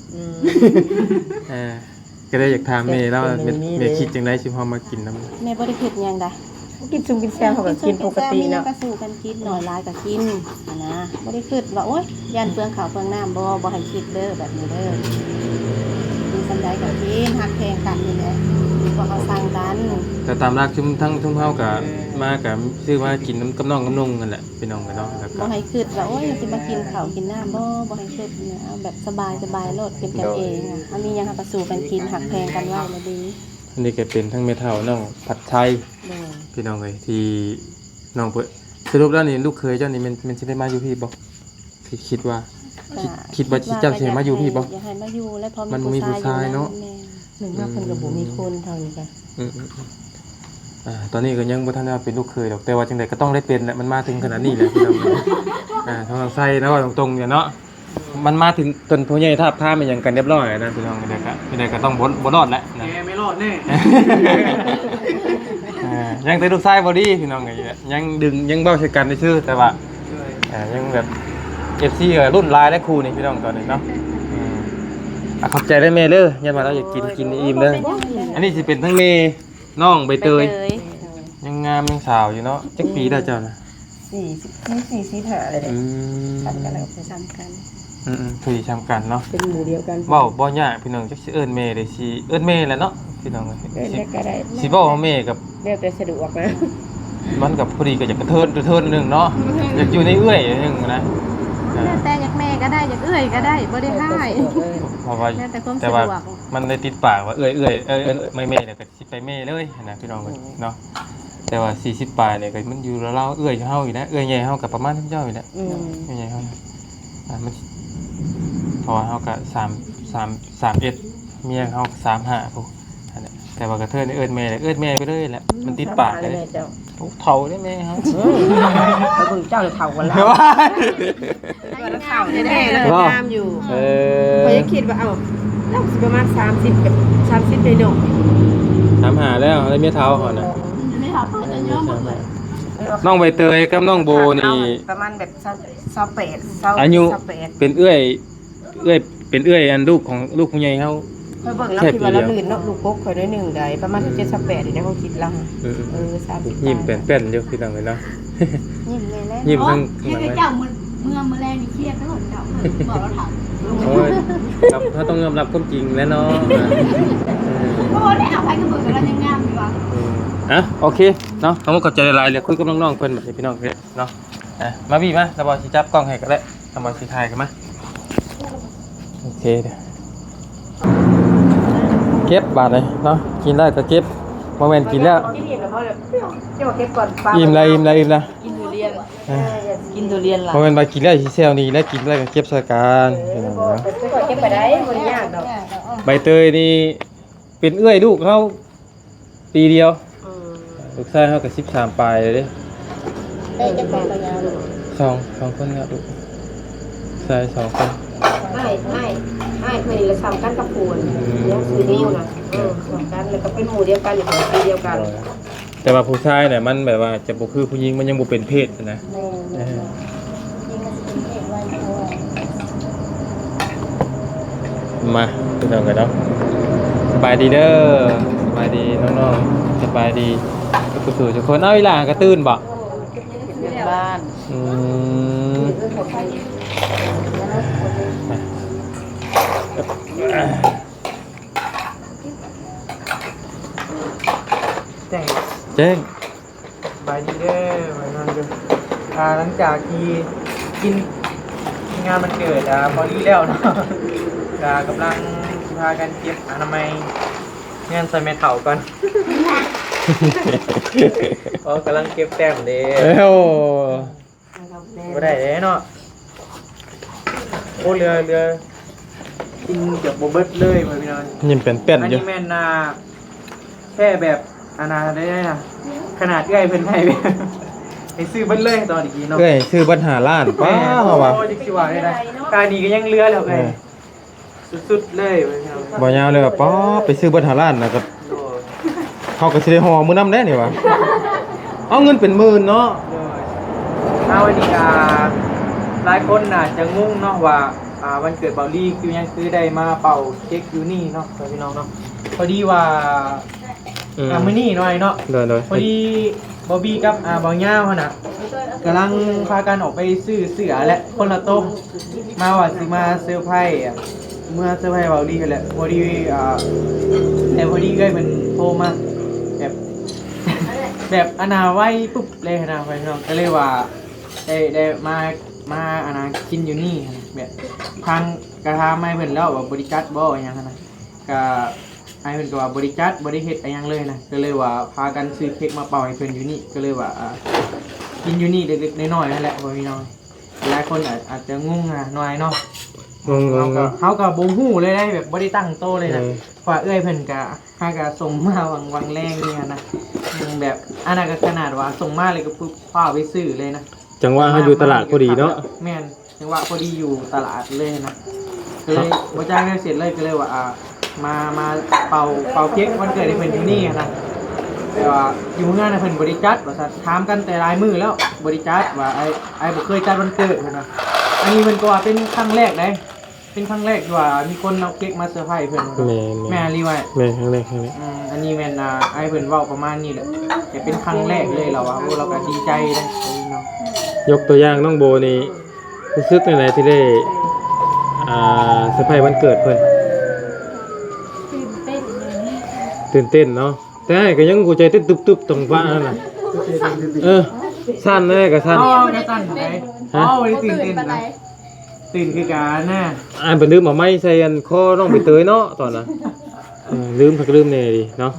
ອ່າ ກໍເລີຍຢາກຖາມແມ່ລາວ ແມ່ ແມ່ຄິດຈັ່ງໃດຊຸມເຮົາມາກິນນຳ? ແມ່ບໍ່ໄດ້ຄິດຫຍັງໃດ໋ ກິນຊຸມກິນແຊວເຮົາກໍກິນປົກກະຕິເນາະ ກໍສູ່ກັນກິນ ໜ້ອຍຫຼາຍກໍກິນຫັ້ນນະ ບໍ່ໄດ້ຄິດວ່າ ໂອ້ຍ ຢ້ານເປືອງເຂົ້າເປືອງນ້ຳ ບໍ່ ບໍ່ໃຫ້ຄິດເດີ ແບບນີ້ເດີ ກິນສ່ຳໃດກໍກິນ ຮັກແພງກັນນີ້ແຫຼະ ພວກເຮົາສັ່ງກັນ ແຕ່ຕາມຫຼັກຊຸມ ທັງຊຸມເຮົາກໍມາກໍຊື້ມາກິນນຳກັບນ້ອງກັບນຸ່ງຫັ້ນແຫຼະ ພີ່ນ້ອງເອີຍເນາະ ແລ້ວກໍ ບໍ່ໃຫ້ຄິດວ່າ ໂອ້ຍ ຊິມາກິນເຂົ້າກິນນ້ຳ ບໍ່ ບໍ່ໃຫ້ຄິດນະ ເອົາແບບສະບາຍໆໂລດ ເປັນກັນເອງ ເຮົາມີຫຍັງເຮົາກໍສູ່ກັນກິນ ຮັກແພງກັນເວົ້າລະດີ ອັນນີ້ກໍເປັນທັງແມ່ເຖົ້ານ້ອງຜັດໄຊ ໂດຍ ພີ່ນ້ອງເອີຍ ທີ່ນ້ອງເປີດ ສະຫຼຸບແລ້ວນີ້ ລູກເຂີຍເຈົ້ານີ້ແມ່ນ ແມ່ນຊິໄດ້ມາຢູ່ພີ້ບໍ່? ຄິດ ຄິດວ່າ ຄິດ ຄິດວ່າເຈົ້າຊິໃຫ້ມາຢູ່ພີ້ບໍ່? ຢາກໃຫ້ມາຢູ່ແຫຼະ ເພາະມັນມີຜູ້ຊາຍເນາະ ແມ່ນ ໜຶ່ງມາເພິ່ນກໍບໍ່ມີຄົນເທົ່ານີ້ກະ ອືມໆໆ ອ່າ ຕອນນີ້ກໍຍັງບໍ່ທັນໄດ້ເປັນລູກເຂີຍດອກ ແຕ່ວ່າຈັ່ງໃດກໍຕ້ອງໄດ້ເປັນແຫຼະ ມັນມາເຖິງຂະໜາດນີ້ແຫຼະ ພີ່ນ້ອງ ອ່າ ທາງໄຊເນາະ ເວົ້າຕົງໆນີ້ເນາະ ມັນມາເຖິງຈົນຜູ້ໃຫຍ່ທາບທາມອີ່ຫຍັງກັນຮຽບຮ້ອຍແລ້ວນະ ພີ່ນ້ອງ ຈັ່ງໃດກໍ ຈັ່ງໃດກໍຕ້ອງບໍ່ ບໍ່ລອດແຫຼະນະ ແກໄມ່ລອດແນ່ ອ່າ ຍັງແຕ່ລູກຊາຍບໍ່ດີ ພີ່ນ້ອງເອີຍ ຍັງດຶງ ຍັງເວົ້າໃສ່ກັນຊື່ໆ ແຕ່ວ່າ ອ່າ ຍັງແບບ ເອັຟຊີ ກໍລຸ້ນຫຼາຍແລ້ວຄູ່ນີ້ພີ່ນ້ອງຕອນນີ້ເນາະ ອືມ ອ່າ ຂອບໃຈເດີແມ່ເດີ ຢ້ານວ່າລາວຢາກກິນ ກິນອີ່ມເດີ ອັນນີ້ຊິເປັນທັງແມ່ນ້ອງໃບເຕີຍ ໃບເຕີຍ ຍັງງາມຍັງສາວຢູ່ເນາະ ຈັກປີແລ້ວເຈົ້ານະ? ສີ່ສິບ ສີ່ສິບຫ້າແລ້ວເດ້ ອືມ ສ່ຳກັນແລ້ວ ສ່ຳກັນ ອືມໆ ຄືຊິສ່ຳກັນເນາະ ເປັນໝູ່ດຽວກັນ ເວົ້າບໍ່ຍາກພີ່ນ້ອງ ຈັກຊິເອີ້ນແມ່ໃດ ຊິເອີ້ນແມ່ແຫຼະເນາະ ພີ່ນ້ອງເອີຍ ເອີ້ນໄດ້ກໍໄດ້ ຊິເວົ້າວ່າແມ່ກໍ ແລ້ວແຕ່ສະດວກນະ ມັນກໍພໍດີ ກໍຢາກກະເທີນ ກະເທີນໜຶ່ງເນາະ ຢາກຢູ່ໃນເອື້ອຍໜຶ່ງນະ ແລ້ວແຕ່ ຢາກແມ່ກໍໄດ້ ຢາກເອື້ອຍກໍໄດ້ ບໍ່ໄດ້ຮ້າຍ ເອີ ເອີ ເພາະວ່າ ແລ້ວແຕ່ຄວາມ ແຕ່ວ່າ ສະດວກ ມັນໄດ້ຕິດປາກວ່າເອື້ອຍ ເອື້ອຍ ເອີ ເອີ ແມ່ ແມ່ ແລ້ວກໍຊິໄປແມ່ເລີຍຫັ້ນນະ ພີ່ນ້ອງເອີຍ ເອີ ເນາະ. ແຕ່ວ່າສີ່ສິບປາຍນີ້ກໍມັນຢູ່ລາວໆ ເອື້ອຍເຮົາຢູ່ແຫຼະ ເອື້ອຍໃຫຍ່ເຮົາກໍປະມານເຈົ້ານີ້ແຫຼະ ອືມ ເອື້ອຍໃຫຍ່ເຮົາ ອ່າ ມັນ ເພາະວ່າເຮົາກໍສາມ ສາມ ສາມເອັດ ເມຍເຮົາກໍສາມຫ້າພຸ້ນ ອັນນີ້ ແຕ່ວ່າກະເທີ້ນເອີ້ນແມ່ ເອີ້ນແມ່ໄປເລີຍແຫຼະ ມັນຕິດປາກເດ້ ເຖົ້າແລ້ວແມ່ເຮົາ ອືມ ໄປເບິ່ງເຈົ້າເຖົ້າກັນແລ້ວ ເຖົ້າແລ້ວ ງາມຢູ່ ເອີ ຂ້ອຍຍັງຄິດວ່າ ເອົ້າ ລາວຊິປະມານສາມສິບ ສາມສິບໄດ້ເນາະ ສາມຫ້າແລ້ວ ໄດ້ເມຍເຖົ້າເຮົານະ ນ້ອງໃບເຕີຍກັບນ້ອງໂບນີ້ ປະມານແບບ ຊາວແປດ ຊາວ ອາຍຸ ຊາວແປດ ເປັນເອື້ອຍ ເອື້ອຍ ເປັນເອື້ອຍອັນລູກຂອງລູກຜູ້ໃຫຍ່ເຮົາ ຂ້ອຍເບິ່ງແລ້ວ ແຊບ ຄິດວ່າລາວ ດີເນາະ ລື່ນເນາະ ລູກກົກຂ້ອຍໜ້ອຍໜຶ່ງໃດ ປະມານ ອືມ ເຈັດ ຊາວແປດ ນີ້ເດ້ ເຮົາຄິດລາວ ເອີ ສາມສິບ ຍິ້ມແປນໆຢູ່ ຄືກັນເລີຍເນາະ ຍິ້ມແນ່ໆ ຍິ້ມ ເນາະ ທັງ ເຮັດໃຫ້ເຈົ້າມື້ ເມື່ອ ມື້ແລງນີ້ເຄຍໂລດເຈົ້າ ບອກລາວເຖົ້າ ໂອ້ຍ ເຮົາຕ້ອງຍອມຮັບຄວາມຈິງແຫຼະເນາະ ເອີ ບໍ່ໄດ້ເອົາໃຜກໍເບິ່ງ ແຕ່ວ່າຍັງງາມຢູ່ວ່າ ເອີ ອ່ະ ໂອເຄເນາະ ຂອບໃຈຫຼາຍໆ ແລ້ວຄຸຍກັບນ້ອງໆເພິ່ນບັດນີ້ ພີ່ນ້ອງເອີຍ ເນາະ ອ່ະ ມາບີມາ ລະບໍ່ຊິຈັບກ້ອງໃຫ້ກໍໄດ້ ລະບໍ່ຊິຖ່າຍກັນມາ ໂອເຄ ເກັບບາດນີ້ເນາະ ກິນແລ້ວກໍເກັບ ບໍ່ແມ່ນກິນແລ້ວ ກິນອີ່ມແລ້ວ ເຈົ້າເກັບກ່ອນ ອີ່ມແລ້ວ ອີ່ມແລ້ວ ອີ່ມແລ້ວ ກິນທຸລຽນ ເອີ ກິນທຸລຽນຫຼາຍ ບໍ່ແມ່ນວ່າກິນແລ້ວຊິແຊວໜີແລ້ວ ກິນແລ້ວກໍເກັບໃສ່ກັນ ເອີ ພີ່ນ້ອງເນາະ ເກັບໄປໄດ້ ບໍ່ໄດ້ຍາກດອກ ໃບເຕີຍນີ້ ເປັນເອື້ອຍລູກເຮົາປີດຽວ ອືມ ລູກຊາຍເຮົາກໍສິບສາມປາຍແລ້ວເດ້ ໄດ້ຈັກຄົນກໍຍາວ ສອງ ສອງຄົນແລ້ວລູກຊາຍສອງຄົນ ອ້າຍ ອ້າຍ ອ້າຍເພິ່ນນີ້ລະສ່ຳກັນກັບຜູ້ ອືມ ຍັງຊື່ນິວນະ ເອີ ສ່ຳກັນ ແລ້ວກໍເປັນໝູ່ດຽວກັນ ຢູ່ປີດຽວກັນ ໂດຍ ແຕ່ວ່າຜູ້ຊາຍນະ ມັນແບບວ່າຈະບໍ່ຄືຜູ້ຍິງ ມັນຍັງບໍ່ເປັນເພດນະ ແມ່ນ ເອີ ມາ ພີ່ນ້ອງເອີຍເນາະ ສະບາຍດີເດີ ສະບາຍດີນ້ອງໆ ສະບາຍດີທຸກຜູ້ທຸກຄົນ ເອົ້າ ອີ່ຫຼ້າກໍຕື່ນບໍ່? ເລື່ອງບ້ານ ອືມ ແຈ້ງ ແຈ້ງ ສະບາຍດີເດີ ມານອນຢູ່ ອ່າ ຫຼັງຈາກທີ່ກິນງານວັນເກີດ ອ່າ ພໍດີແລ້ວເນາະ ກໍກຳລັງຊິພາກັນເກັບອະນາໄມເຮືອນໃສ່ແມ່ເຖົ້າກ່ອນ ເພາະກຳລັງເກັບແຕ້ມເດ້ ເອີ ບໍ່ໄດ້ເດ້ເນາະ ໂອ້ ເຫຼືອ ເຫຼືອ ກິນເກືອບບໍ່ເບິດເລີຍ ພໍ່ແມ່ພີ່ນ້ອງ ຍິ້ມແປ້ນໆຢູ່ ອັນນີ້ແມ່ນ ອ່າ ແຄ່ແບບ ອັນນັ້ນເດ້ນະ ຂະໜາດເອື້ອຍເພິ່ນໃຫ້ ໃຫ້ຊື້ເບິດເລີຍຕອນກີ້ເນາະ ເອື້ອຍຊື້ເບິດຫ້າລ້ານ ປ້າ ເຮົາວ່າ ໂອ້ ຈັກຊິວ່າໄດ້ໃດ ການນີ້ກໍຍັງເຫຼືອແລ້ວເອື້ອຍ ເອີ ສຸດໆເລີຍ ບໍ່ຍາວເລີຍວ່າ ປ້າ ໄປຊື້ເບິດຫ້າລ້ານນະ ກໍ ໂດຍ ເຮົາກໍຊິໄດ້ຫໍ່ມື້ນຳແດ່ນີ້ວ່າ ເອົາເງິນເປັນໝື່ນເນາະ ໂດຍ ເອົາ ອັນນີ້ກໍຫຼາຍຄົນອາດຈະງົງເນາະວ່າ ອ່າ ວັນເກີດເບົາລີຄືຫຍັງຄືໄດ້ມາເປົ່າເຄັກຢູ່ນີ້ເນາະ ພີ່ນ້ອງເນາະ ພໍດີວ່າ ອືມ ອ່າ ມື້ນີ້ເນາະ ອ້າຍເນາະ ໂດຍໆ ພໍດີບອບບີກັບ ອ່າ ບ່າວຍາວຫັ້ນນະ ກຳລັງພາກັນອອກໄປຊື້ເສື້ອແຫຼະ ຄົນລະໂຕ ມາວ່າຊິມາເຊີໄພ ອ່າ ເມືອເຊີໄພເບົາລີຫັ້ນແຫຼະ ພໍດີ ອ່າ ແຕ່ພໍດີເອື້ອຍເພິ່ນໂທມາ ແບບ ແບບ ອັນນ່າ ໄວປຶບເລີຍຫັ້ນນະ ພີ່ນ້ອງ ກໍເລີຍວ່າ ໄດ້ ໄດ້ມາ ມາ ອັນນ່າ ກິນຢູ່ນີ້ຫັ້ນນະ ແບບ ທາງກະຖາມໃຫ້ເພິ່ນແລ້ວວ່າບໍ່ໄດ້ຈັດບໍ່ ອີຫຍັງຫັ້ນນະ ກະ ອ້າຍເພິ່ນກໍວ່າບໍ່ໄດ້ຈັດ ບໍ່ໄດ້ເຮັດອີ່ຫຍັງເລີຍນະ ກໍເລີຍວ່າພາກັນຊື້ເຄັກມາເປົ່າໃຫ້ເພິ່ນຢູ່ນີ້ ກໍເລີຍວ່າ ອ່າ ກິນຢູ່ນີ້ເລັກໆນ້ອຍໆຫັ້ນແຫຼະ ພໍ່ແມ່ພີ່ນ້ອງ ຫຼາຍຄົນອາດ ອາດຈະງົງນະ ນ້ອຍເນາະ ງົງໆ ເຮົາກໍ ເຮົາກໍບໍ່ຮູ້ເລີຍເດ້ ແບບບໍ່ໄດ້ຕັ້ງໂຕເລີຍນະ ເອີ ເພາະວ່າເອື້ອຍເພິ່ນກໍ ຫາກໍສົ່ງມາຫວ່າງ ຫວ່າງແລງນີ້ຫັ້ນນະ ອືມ ແບບ ອັນນັ້ນກໍຂະໜາດວ່າສົ່ງມາແລ້ວກໍປຶບ ຟ້າວໄປຊື້ເລີຍນະ ຈັງຫວະເຮົາຢູ່ຕະຫຼາດພໍດີເນາະ ແມ່ນ ຈັງຫວະພໍດີຢູ່ຕະຫຼາດເລີຍນະ ກໍເລີຍບໍ່ຈ່າຍເງິນເສຍເລີຍ ກໍເລີຍວ່າ ອ່າ ມາ ມາເປົ່າ ເປົ່າເຄັກວັນເກີດໃຫ້ເພິ່ນຢູ່ນີ້ນະ ແຕ່ວ່າຢູ່ເຮືອນນະເພິ່ນບໍ່ໄດ້ຈັດວ່າຊັ້ນ ຖາມກັນແຕ່ຫຼາຍມື້ແລ້ວ ບໍ່ໄດ້ຈັດວ່າ ອ້າຍ ອ້າຍບໍ່ເຄີຍຈັດວັນເກີດເພິ່ນວ່າ ອັນນີ້ເພິ່ນກໍວ່າເປັນຄັ້ງແລກໃດ ເປັນຄັ້ງແລກທີ່ວ່າມີຄົນເອົາເຄັກມາເຊີໄພເພິ່ນ ແມ່ນໆ ແມ່ນອີ່ຫຼີຫວາ ແມ່ນຄັ້ງແລກ ຄັ້ງແລກ ອືມ ອັນນີ້ແມ່ນ ອ່າ ອ້າຍເພິ່ນເວົ້າປະມານນີ້ແຫຼະ ແຕ່ເປັນຄັ້ງແລກເລີຍລາວວ່າ ໂອ້ ລາວກໍດີໃຈເດ້ເນາະ ຍົກຕົວຢ່າງນ້ອງໂບນີ້ ຮູ້ສຶກຈັ່ງໃດທີ່ໄດ້ ອ່າ ເຊີໄພວັນເກີດເພິ່ນ? ຕື່ນເຕັ້ນ ຕື່ນເຕັ້ນເນາະ ແຕ່ອ້າຍກໍຍັງຫົວໃຈເຕັ້ນຕຶບໆ ຕອງຟ້ານັ້ນນະ ເອີ ສັ່ນເລີຍ ກໍສັ່ນ ອໍ ກໍສັ່ນໄດ ຮະ? ອໍ ບໍ່ໄດ້ຕື່ນເຕັ້ນປານໃດ ນະ ຕື່ນຄືກັນນະ. ອ່າ ໄປລືມເອົາໄມ້ໃສ່ອັນຄໍນ້ອງໃບເຕີຍເນາະຕອນນັ້ນ. ເອີ ລືມຄັກລືມແນ່ເດເນາະ.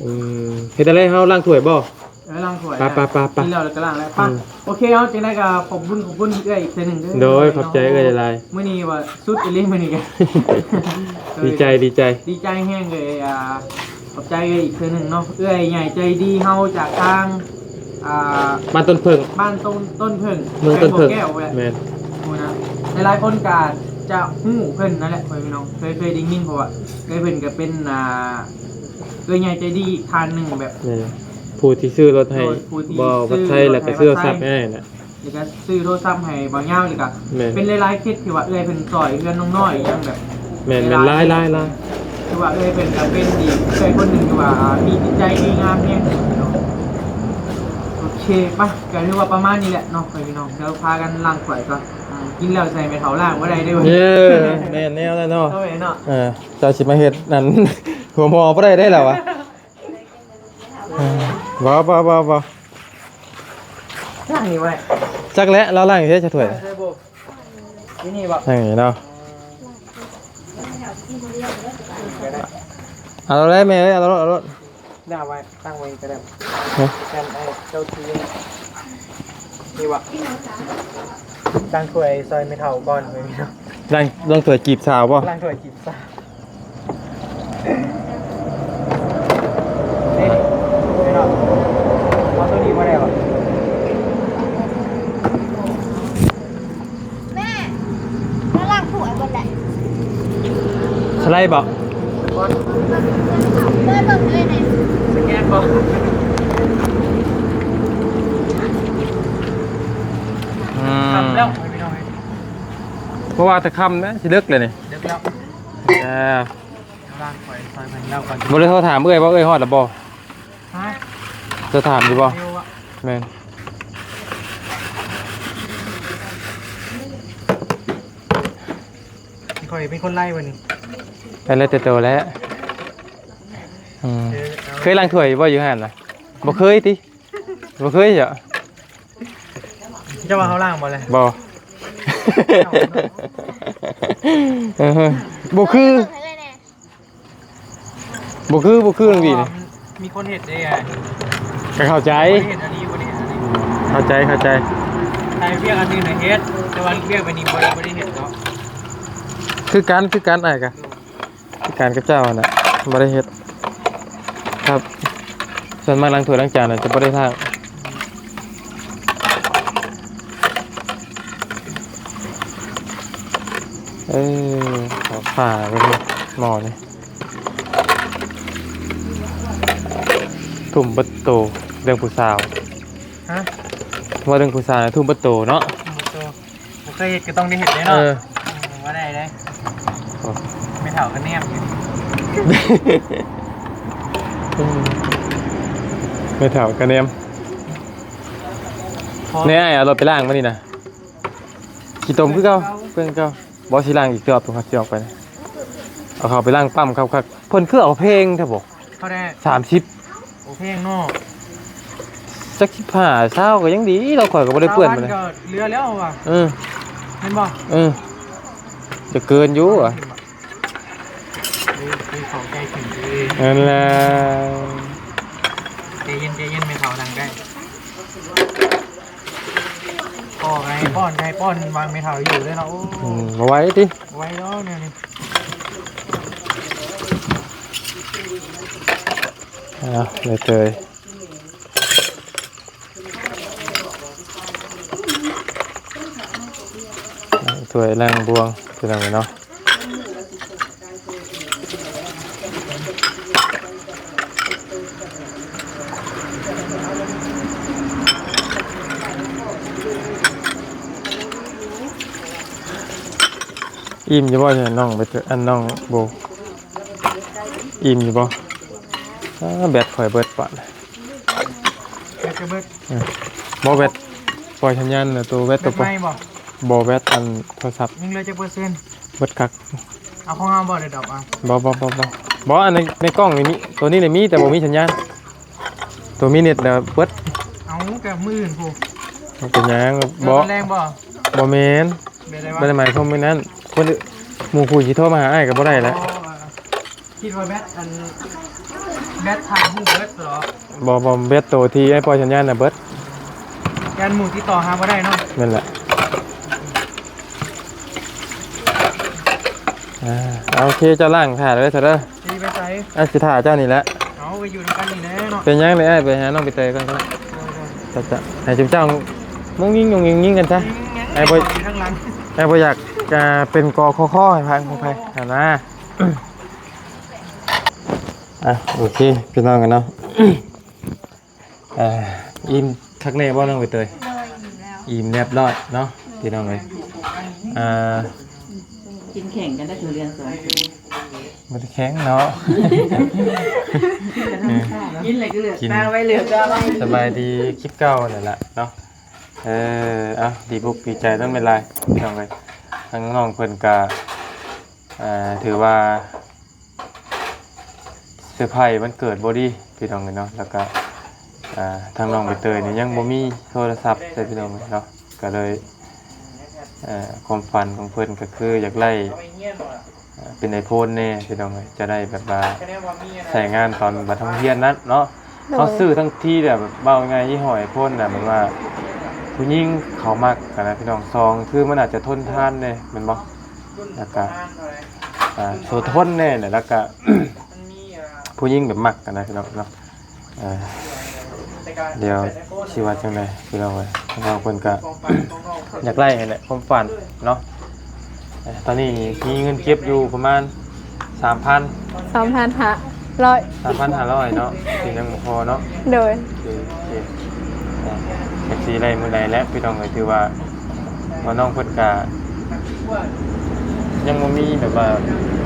ອືມ ເຮັດຈັ່ງໃດ ເຮົາລ້າງຖ້ວຍບໍ່? ເອີ ລ້າງຖ້ວຍ ໄປໆໆໆ ກິນແລ້ວ ແລ້ວກໍລ້າງແລ້ວ ໄປ. ອືມ ໂອເຄ ເອົາ ຈັ່ງໃດກໍຂອບບຸນຂອບຄຸນເອື້ອຍອີກເທື່ອໜຶ່ງເດີ ໂດຍ ເນາະ ຂອບໃຈເອື້ອຍຫຼາຍໆ ມື້ນີ້ວ່າສຸດອີ່ຫຼີມື້ນີ້ກໍ ດີໃຈ ດີໃຈ ດີໃຈແຮງເລີຍ. ອ່າ ຂອບໃຈເອື້ອຍອີກເທື່ອໜຶ່ງເນາະ ເອື້ອຍໃຫຍ່ໃຈດີເຮົາຈາກທາງ ອ່າ ບ້ານຕົ້ນເຜິ້ງ ບ້ານຕົ້ນ ຕົ້ນເຜິ້ງ ເມືອງຕົ້ນເຜິ້ງ ແຂວງບໍ່ແກ້ວແຫຼະ. ແມ່ນ ໂອ້ນະ ຫຼາຍໆຄົນກໍຈະຮູ້ເພິ່ນນັ້ນແຫຼະ ພໍ່ແມ່ພີ່ນ້ອງ ເຄີຍ ເຄີຍໄດ້ຍິນ ເພາະວ່າເອື້ອຍເພິ່ນກໍເປັນ ອ່າ ເອື້ອຍໃຫຍ່ໃຈດີອີກທ່ານໜຶ່ງແບບ ແມ່ນ ຜູ້ທີ່ຊື້ລົດໃຫ້ ໂດຍ ຜູ້ທີ່ ບໍ່ ພັດໄຊ ຊື້ລົດໃຫ້ ແລ້ວກໍຊື້ໂທລະສັບໃຫ້ນະ ແລ້ວກໍຊື້ໂທລະສັບໃຫ້ບ່າວຍາວ ແລ້ວກໍ ແມ່ນ ເປັນຫຼາຍໆເຄສທີ່ວ່າເອື້ອຍເພິ່ນຊ່ອຍເຮືອນນ້ອງນ້ອຍອີ່ຫຍັງແບບ ແມ່ນໆ ຫຼາຍໆ ຫຼາຍໆ ຖືວ່າເອື້ອຍເພິ່ນກໍເປັນອີກເອື້ອຍຄົນໜຶ່ງທີ່ວ່າມີຈິດໃຈດີງາມແຮງເນາະ. ໂອເຄ ໄປ ກໍຖືວ່າປະມານນີ້ແຫຼະເນາະ ພີ່ນ້ອງ ດຽວພາກັນລ້າງຖ້ວຍກ່ອນ. ອ່າ ກິນແລ້ວໃສ່ແມ່ເຖົ້າລ້າງບໍ່ໄດ້ເດ້. ເອີ ແມ່ນແນວນັ້ນເນາະ. ເອີ ເນາະ ເອີ ເຈົ້າຊິມາເຮັດນັ້ນຫົວໝໍບໍ່ໄດ້ເດ້ລະວະ. ເອີ ບໍ່ ບໍ່ ບໍ່ ບໍ່ ລ້າງນີ້ໄວ້ ຈັກແຫຼະ ລາວລ້າງເຮັດຈັກຖ້ວຍ ໃສ່ບໍ່ ຢູ່ນີ້ບໍ່ ນີ້ເນາະ. ເອົາໂລດແມ່ເອີຍ ເອົາໂລດ ເອົາໂລດ ດາໄວ້ ຕັ້ງໄວ້ກໍໄດ້. ຮະ? ແມ່ນ ເອີ ເຈົ້າທີ່ ນີ້ວະ ລ້າງຖ້ວຍຊ່ອຍແມ່ເຖົ້າກ່ອນເວີຍເນາະ. ລ້າງ ລ້າງຖ້ວຍຈີບສາວບໍ່? ລ້າງຖ້ວຍຈີບສາວ. ເອີ ເອົາໂຕນີ້ບໍ່ໄດ້ວະ? ແມ່ ມາລ້າງຖ້ວຍເບິດແຫຼະ. ສະໄລບໍ່? ເບິ່ງເລີຍນີ້ ສະແກນບໍ່? ອືມ ຄ່ຳແລ້ວ ພີ່ນ້ອງເອີຍ. ບໍ່ວ່າແຕ່ຄ່ຳນະ ຊິເລິກແລ້ວນີ້ ເລິກແລ້ວ. ເອີ ລ້າງຖ້ວຍຊ່ອຍເພິ່ນແລ້ວກ່ອນ. ບໍ່ໄດ້ໂທຖາມເອື້ອຍບໍ່ ເອື້ອຍຮອດແລ້ວບໍ່? ຮະ? ໂທຖາມຢູ່ບໍ່? ແມ່ນ ຂ້ອຍເປັນຄົນໄລ່ວະນີ້ ໄປແລ້ວແຕ່ໂຕແຫຼະ. ອືມ ເອີ ເອົາ ເຄີຍລ້າງຖ້ວຍຢູ່ບໍ່ ຢູ່ຫັ້ນນະ? ບໍ່ເຄີຍຕິ? ບໍ່ເຄີຍເຈົ້າ. ເຈົ້າວ່າເຮົາລ້າງບໍ່ແລະ? ບໍ່ ເອີ ບໍ່ຄື ບໍ່ຄື ບໍ່ຄືນ້ອງຫວີນີ້ ມີຄົນເຮັດເດ້. ກໍເຂົ້າໃຈ ເຮັດອັນນີ້ ບໍ່ໄດ້ເຮັດອັນນີ້ ເຂົ້າໃຈ ເຂົ້າໃຈ. ໄອ້ວຽກອັນອື່ນນະເຮັດ ແຕ່ວ່າວຽກແບບນີ້ບໍ່ໄດ້ ບໍ່ໄດ້ເຮັດເນາະ. ຄືກັນ ຄືກັນ ອ້າຍກະ ຄືກັນກັບເຈົ້າຫັ້ນນະ ບໍ່ໄດ້ເຮັດ. ຄັບ ສ່ວນມາກລ້າງຖ້ວຍລ້າງຈານນະ ຈະບໍ່ໄດ້ລ້າງ. ເອີ ເອົາຜ້າໄວ້ນີ້ ໝໍ້ນີ້ ທຸ່ມເບິດໂຕ ເລື່ອງຜູ້ສາວ. ຮະ? ວ່າເລື່ອງຜູ້ສາວນະ ທຸ່ມເບິດໂຕເນາະ. ທຸ່ມເບິດໂຕ ບໍ່ເຄີຍເຮັດກໍຕ້ອງໄດ້ເຮັດເດ້ເນາະ. ເອີ ອືມ ວ່າໄດ້ເດ້. ໂອ້ ແມ່ເຖົ້າກໍແນມຢູ່ ແມ່ເຖົ້າກໍແນມ. ແນ່ ເອົາລົດໄປລ້າງມື້ນີ້ນະ ຂີ້ຕົມຄືເກົ່າ ເປື້ອນຄືເກົ່າ. ບໍ່ ຊິລ້າງອີກຮອບໜຶ່ງ ເຮົາຊິອອກໄປ ເອົາເຂົ້າໄປລ້າງປ້ຳຄັກໆ. ເພິ່ນຄືເອົາແພງແທ້ບໍ່? ເທົ່າໃດ? ສາມສິບ. ໂອ້ ແພງເນາະ. ຈັກສິບຫ້າ ຊາວກໍຍັງດີ ລາວຂ້ອຍກໍບໍ່ໄດ້ເປື້ອນປານໃດ ຊາວພັນກໍເຫຼືອແລ້ວວ່າ. ເອີ ແມ່ນບໍ່? ເອີ ຈະເກີນຢູ່ວ່າ. ເອີ ເອີ ຂອງໃຈຂຶ້ນເອີ ນັ້ນແຫຼະ. ໃຈເຢັນ ໃຈເຢັນ ແມ່ເຖົ້ານັ່ງໄດ້. ພໍ່ກໍໃຫ້ປ້ອນ ໃຫ້ປ້ອນ ວາງແມ່ເຖົ້າຢູ່ເດ້ເນາະ. ໂອ້ ອືມ ບໍ່ໄຫວຕິ ບໍ່ໄຫວດອກແນວນີ້. ອ່າ ໄດ້ເຕີຍ ລ້າງຖ້ວຍລ້າງບ່ວງ ພີ່ນ້ອງເອີຍເນາະ. ອີ່ມຢູ່ບໍ່ ນ້ອງໃບເຕີຍ ອັນ ນ້ອງໂບ? ອີ່ມຢູ່ບໍ່? ອ້າ ແບັດຂ້ອຍເບິດປານ. ແບັດຈະເບິດ? ເອີ ບໍ່ ແບັດປ່ອຍສັນຍານນະ ໂຕແບັດ ແບັດໂຕປ່ອຍ ໃໝ່ບໍ່? ບໍ່ ແບັດອັນໂທລະສັບ. ຍັງເຫຼືອຈັກເປີເຊັນ? ເບິດຄັກ. ເອົາຂອງເຮົາບໍ່ໄດ້ດອກອ່ະ? ບໍ່ ບໍ່ ບໍ່ ບໍ່ ບໍ່ ອັນໃນ ໃນກ້ອງນີ້ມີ ໂຕນີ້ນີ້ມີ ແຕ່ບໍ່ມີສັນຍານ. ໂຕມີເນັດນະເບິດ. ເອົາ ກະມື້ອື່ນພຸ້ນ. ບໍ່ເປັນຫຍັງ. ບໍ່ ຕອນແລງບໍ່? ບໍ່ແມ່ນ. ບໍ່ໄດ້ໝາຍຄວາມແບບນັ້ນ ຄົນ ໝູ່ຄູ່ຊິໂທມາຫາອ້າຍກໍບໍ່ໄດ້ແຫຼະ. ຄິດວ່າແບັດອັນ ແບັດຖ່າຍຮູບເບິດເນາະ. ບໍ່ ບໍ່ ແບັດໂຕທີ່ອ້າຍປ່ອຍສັນຍານນະເບິດ ຢ້ານໝູ່ຕິດຕໍ່ຫາບໍ່ໄດ້ເນາະ. ແມ່ນແຫຼະ. ອ່າ ໂອເຄ ເຈົ້າລ້າງຖ້າເດີ ຊະເດີ. ຊິໄປໃສ? ອ້າຍຊິຖ້າເຈົ້ານີ້ແຫຼະ. ເອົາ ໄປຢູ່ນຳກັນນີ້ແຫຼະເນາະ. ເປັນຫຍັງເດ ອ້າຍໄປຫານ້ອງໃບເຕີຍກ່ອນກໍໄດ້. ໂດຍໆ ເຈົ້າ ເຈົ້າ ໃຫ້ຊຸມເຈົ້າມຸ້ງຍິງ ຍຸງຍິງ ຍິງກັນຊະ. ໃຫ້ບໍ່ ຢູ່ທາງຫຼັງ ໃຫ້ບໍ່ຢາກ ອ່າ ເປັນ ກຂຂ ໃຫ້ຟັງຂອງໃຜຫັ້ນນະ. ອ່ະ ໂອເຄ ພີ່ນ້ອງກັນເນາະ. ເອີ ອີ່ມຄັກແນ່ບໍ່ນ້ອງໃບເຕີຍ? ໂດຍ ອີ່ມແລ້ວ ອີ່ມຮຽບຮ້ອຍເນາະ ໂດຍ ພີ່ນ້ອງເອີຍ. ອ່າ ກິນແຂ່ງກັນໄດ້ທຸລຽນສອງຄົນ ບໍ່ໄດ້ແຂ່ງເນາະ ກິນແລ້ວກໍເລືອກຕາໄວ້ເລືອກຕາໄວ້. ສະບາຍດີ ຄລິບເກົ່ານັ້ນລະເນາະ. ເອີ ເອົ້າ ດີມຸກດີໃຈນຳຫຼາຍໆ ພີ່ນ້ອງເອີຍ. ທາງນ້ອງເພິ່ນກະ ອ່າ ຖືວ່າ ເຊີໄພຣວັນເກີດບໍ່ດີພີ່ນ້ອງເອີຍເນາະ. ແລ້ວກະ ອ່າ ທາງນ້ອງໃບເຕີຍນີ້ຍັງບໍ່ມີໂທລະສັບເລີຍພີ່ນ້ອງເອີຍເນາະ. ກະເລີຍ ເອີ ຄວາມຝັນຂອງເພິ່ນກະຄືຢາກໄດ້ ເປັນໄອໂຟນແນ່ພີ່ນ້ອງເອີຍ. ຈະໄດ້ແບບວ່າໃຊ້ງານຕອນບັດໂຮງຮຽນນັ້ນເນາະ. ໂດຍ ເຮົາຊື້ທັງທີແບບ ເວົ້າງ່າຍຍີ່ຫໍ້ໄອໂຟນນະ ແບບວ່າຜູ້ຍິງເຂົາມັກຫັ້ນນະພີ່ນ້ອງ. ສອງ ຄືມັນອາດຈະທົນທານແນ່ແມ່ນບໍ່? ແລ້ວກະ ອ່າ ໂສທົນແນ່ແຫຼະ ແລ້ວກະ ຜູ້ຍິງແບບມັກຫັ້ນນະພີ່ນ້ອງເນາະ. ເອີ ດຽວຊິວ່າຈັ່ງໃດພີ່ນ້ອງເອີຍ. ທາງເຮົາເພິ່ນກະຢາກໄດ້ຫັ້ນແຫຼະ ຄວາມຝັນເນາະ. ເອີ ຕອນນີ້ນີ້ມີເງິນເກັບຢູ່ປະມານສາມພັນ ສາມພັນຫ້າຮ້ອຍ ສາມພັນຫ້າຮ້ອຍເນາະ ທີ່ຍັງບໍ່ພໍເນາະ. ໂດຍ ໂອເຄ ໂອເຄ ອ່າ ຈັກຊິໄດ້ມື້ໃດແຫຼະພີ່ນ້ອງເອີຍ. ຖືວ່າ ວ່ານ້ອງເພິ່ນກະຍັງບໍ່ມີແບບວ່າ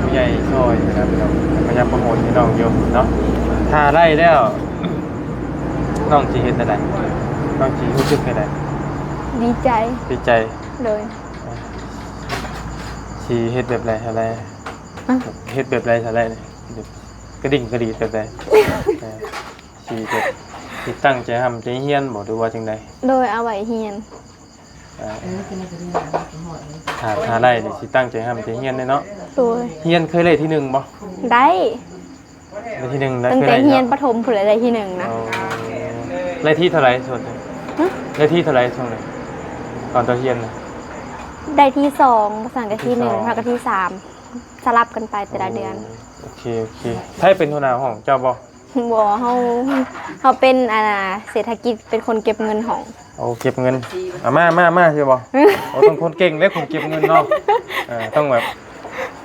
ຜູ້ໃຫຍ່ຊ່ອຍນະພີ່ນ້ອງ. ພະຍາຍາມໂປຣໂມດໃຫ້ນ້ອງຢູ່ເນາະ. ຖ້າໄດ້ແລ້ວ ນ້ອງຊິເຮັດແນວໃດ? ນ້ອງຊິຮູ້ສຶກແນວໃດ? ດີໃຈ ດີໃຈ. ໂດຍ ຊິເຮັດແບບໃດ? ອະ ເຮັດແບບໃດ? ກະດິ່ງກະດີດແບບໃດ? ເອີ ຊິແບບ ຊິຕັ້ງໃຈຮ່ຳໃຈຮຽນບໍ່ ຫຼືວ່າຈັ່ງໃດ? ໂດຍ ເອົາໄວ້ຮຽນ. ເອີ ຖ້າ ຖ້າໄດ້ນີ້ຊິຕັ້ງໃຈຮ່ຳໃຈຮຽນເດ້ເນາະ. ໂດຍ ຮຽນເຄີຍໄດ້ທີໜຶ່ງບໍ່? ໄດ້ ໄດ້ທີໜຶ່ງ ຕັ້ງແຕ່ຮຽນປະຖົມພຸ້ນແຫຼະໄດ້ທີໜຶ່ງນະ. ອໍ ໄດ້ທີເທົ່າໃດຊ່ວງນີ້? ຫຶ? ໄດ້ທີເທົ່າໃດຊ່ວງນີ້ ຕອນເຈົ້າຮຽນນະ? ໄດ້ທີສອງ ບໍ່ຊັ້ນກະທີໜຶ່ງ ແລ້ວກະທີສາມ ສະຫຼັບກັນໄປແຕ່ລະເດືອນ. ໂອເຄ ໂອເຄ ໃຜເປັນຫົວໜ້າຫ້ອງ ເຈົ້າບໍ່? ບໍ່ ເຮົາ ເຮົາເປັນ ອັນນ່າ ເສດຖະກິດ ເປັນຄົນເກັບເງິນຫ້ອງ. ໂອ້ ເກັບເງິນ ອ່າ ມາ ມາ ມາ ຊິບໍ່? ໂອ້ ຕ້ອງຄົນເກັ່ງເດ້ ຄົນເກັບເງິນເນາະ. ເອີ ຕ້ອງແບບ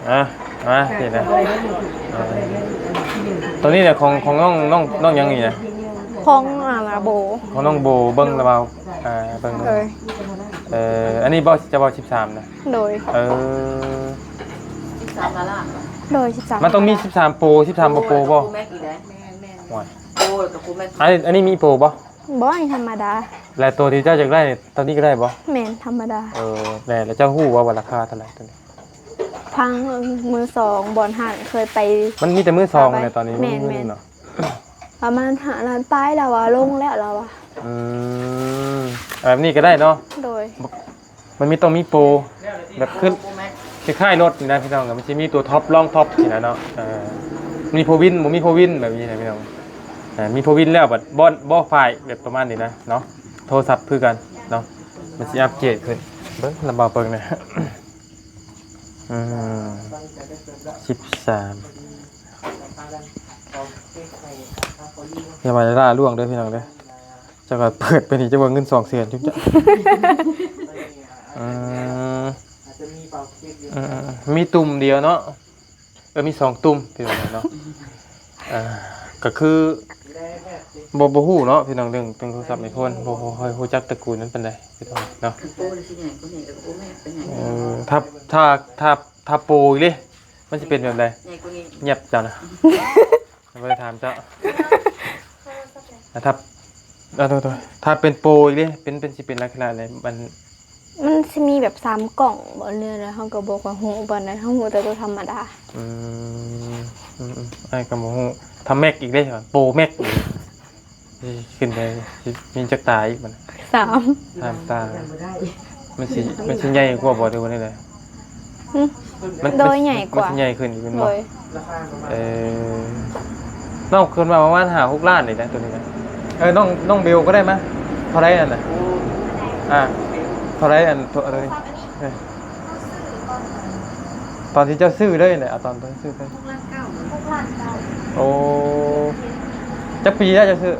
ອ່າ ມາ ຊິນະ. ເອີ ໂຕນີ້ນະ ຂອງ ຂອງນ້ອງ ນ້ອງ ນ້ອງຫຍັງນີ້ນະ? ຂອງ ອັນນ່າ ໂບ ຂອງນ້ອງໂບ. ເບິ່ງລະເວົ້າ ເອີ ເບິ່ງ ເອີ ເອີ ອັນນີ້ບໍ່ ຈະບໍ່ ສິບສາມນະ? ໂດຍ ເອີ ສິບສາມ ໂດຍ ສິບສາມ ມັນຕ້ອງມີສິບສາມໂປຣ ສິບສາມບໍ່ໂປຣບໍ່? ໂອ້ຍ ໂອ້ຍ ໂປຣແລ້ວກໍໂປຣແມັກ ອັນ ອັນນີ້ມີໂປຣບໍ່? ບໍ່ ອັນນີ້ທຳມະດາ. ແລະ ໂຕທີ່ເຈົ້າຢາກໄດ້ນີ້ ຕອນນີ້ກໍໄດ້ບໍ່? ແມ່ນ ທຳມະດາ. ເອີ ແລະ ແລະ ເຈົ້າຮູ້ບໍ່ວ່າລາຄາເທົ່າໃດໂຕນີ້? ທາງ ເອີ ມືສອງ ບ່ອນຫ້າງເຄີຍໄປ ມັນມີແຕ່ມືສອງແຫຼະຕອນນີ້. ແມ່ນໆ ເນາະ ປະມານຫ້າລ້ານປາຍ ລາວວ່າລົງແລ້ວ ລາວວ່າ. ອືມ ແບບນີ້ກໍໄດ້ເນາະ. ໂດຍ ມັນມີ ຕ້ອງມີໂປຣ ແບບຄື ໂປຣແມັກ ຄ້າຍໆລົດນີ້ນະພີ່ນ້ອງ ມັນຊິມີຕົວທັອບ ລອງທັອບຊີ້ນະເນາະ. ເອີ ມີໂຟວິນ ບໍ່ມີໂຟວິນ ແບບນີ້ນະພີ່ນ້ອງ. ເອີ ມີໂຟວິນແລ້ວບັດບໍ່ ບໍ່ຝ້າຍ ແບບປະມານນີ້ນະເນາະ. ໂທລະສັບຄືກັນເນາະ ມັນຊິອັບເກຣດຂຶ້ນ. ເບິ່ງລະເບົາເບິ່ງນະ. ອືມ ສິບສາມ ຢ່າວ່າລ້າລ່ວງເດີພີ່ນ້ອງເດີ. ເຈົ້າກໍເປີດໄປນີ້ ເຈົ້າວ່າເງິນສອງແສນຈຸກຈະ ອືມ ອືມ ມີຕຸ່ມດຽວເນາະ. ເອີ ມີສອງຕຸ່ມ ພີ່ນ້ອງເນາະ. ອ່າ ກໍຄື ບໍ່ ບໍ່ຮູ້ເນາະພີ່ນ້ອງ ເລື່ອງ ເລື່ອງໂທລະສັບໄອໂຟນ ບໍ່ ບໍ່ຄ່ອຍຮູ້ຈັກຕະກູນນັ້ນປານໃດ ພີ່ນ້ອງເນາະ. ໂປຣຊິໃຫຍ່ກວ່ານີ້ ແລ້ວກໍບໍ່ແມັກປານໃດ. ເອີ ຖ້າ ຖ້າ ຖ້າ ຖ້າໂປຣອີກເດ້ ມັນຊິເປັນແບບໃດ? ໃຫຍ່ກວ່ານີ້ ງຽບເຈົ້ານະ. ບໍ່ໄດ້ຖາມເຈົ້າ. ອ່າ ຖ້າ ອ່າ ໂທດ ໂທດ ຖ້າເປັນໂປຣອີກເດ້ ເປັນ ເປັນ ຊິເປັນລັກສະນະໃດ? ມັນ ມັນຊິມີແບບສາມກ້ອງບໍ່ ເລື່ອງໃດ ເຮົາກໍບໍ່ຄ່ອຍຮູ້ປານໃດ ເຮົາຮູ້ແຕ່ໂຕທຳມະດາ. ອືມ ອືມ ອືມ ອ້າຍກໍບໍ່ຮູ້. ຖ້າແມັກອີກເດ້ ໂປຣແມັກ ຊິຂຶ້ນໄປ ຊິມີຈັກຕາອີກບັດ? ສາມ ສາມຕາ. ບໍ່ໄດ້ ມັນຊິ ມັນຊິໃຫຍ່ກວ່າບໍ່ ຫຼືວ່າແນວໃດ? ຫຶ? ມັນ ໂດຍ ມັນ ໃຫຍ່ກວ່າ ມັນຊິໃຫຍ່ຂຶ້ນອີກແມ່ນບໍ່? ໂດຍ. ເອີ ນ້ອງເພິ່ນວ່າປະມານຫ້າຫົກລ້ານນີ້ນະ ໂຕນີ້ນະ. ເອີ ນ້ອງ ນ້ອງເບວກໍໄດ້ມາ ເທົ່າໃດອັນນະ? ອ່າ ເທົ່າໃດອັນ ໂຕ ໂຕນີ້? ເອີ ຕອນທີ່ເຈົ້າຊື້ເລີຍແຫຼະ ເອົາຕອນ ຊື້ໄປ ຫົກລ້ານເກົ້າ ຫົກລ້ານເກົ້າ. ໂອ້ ຈັກປີແລ້ວເຈົ້າຊື້?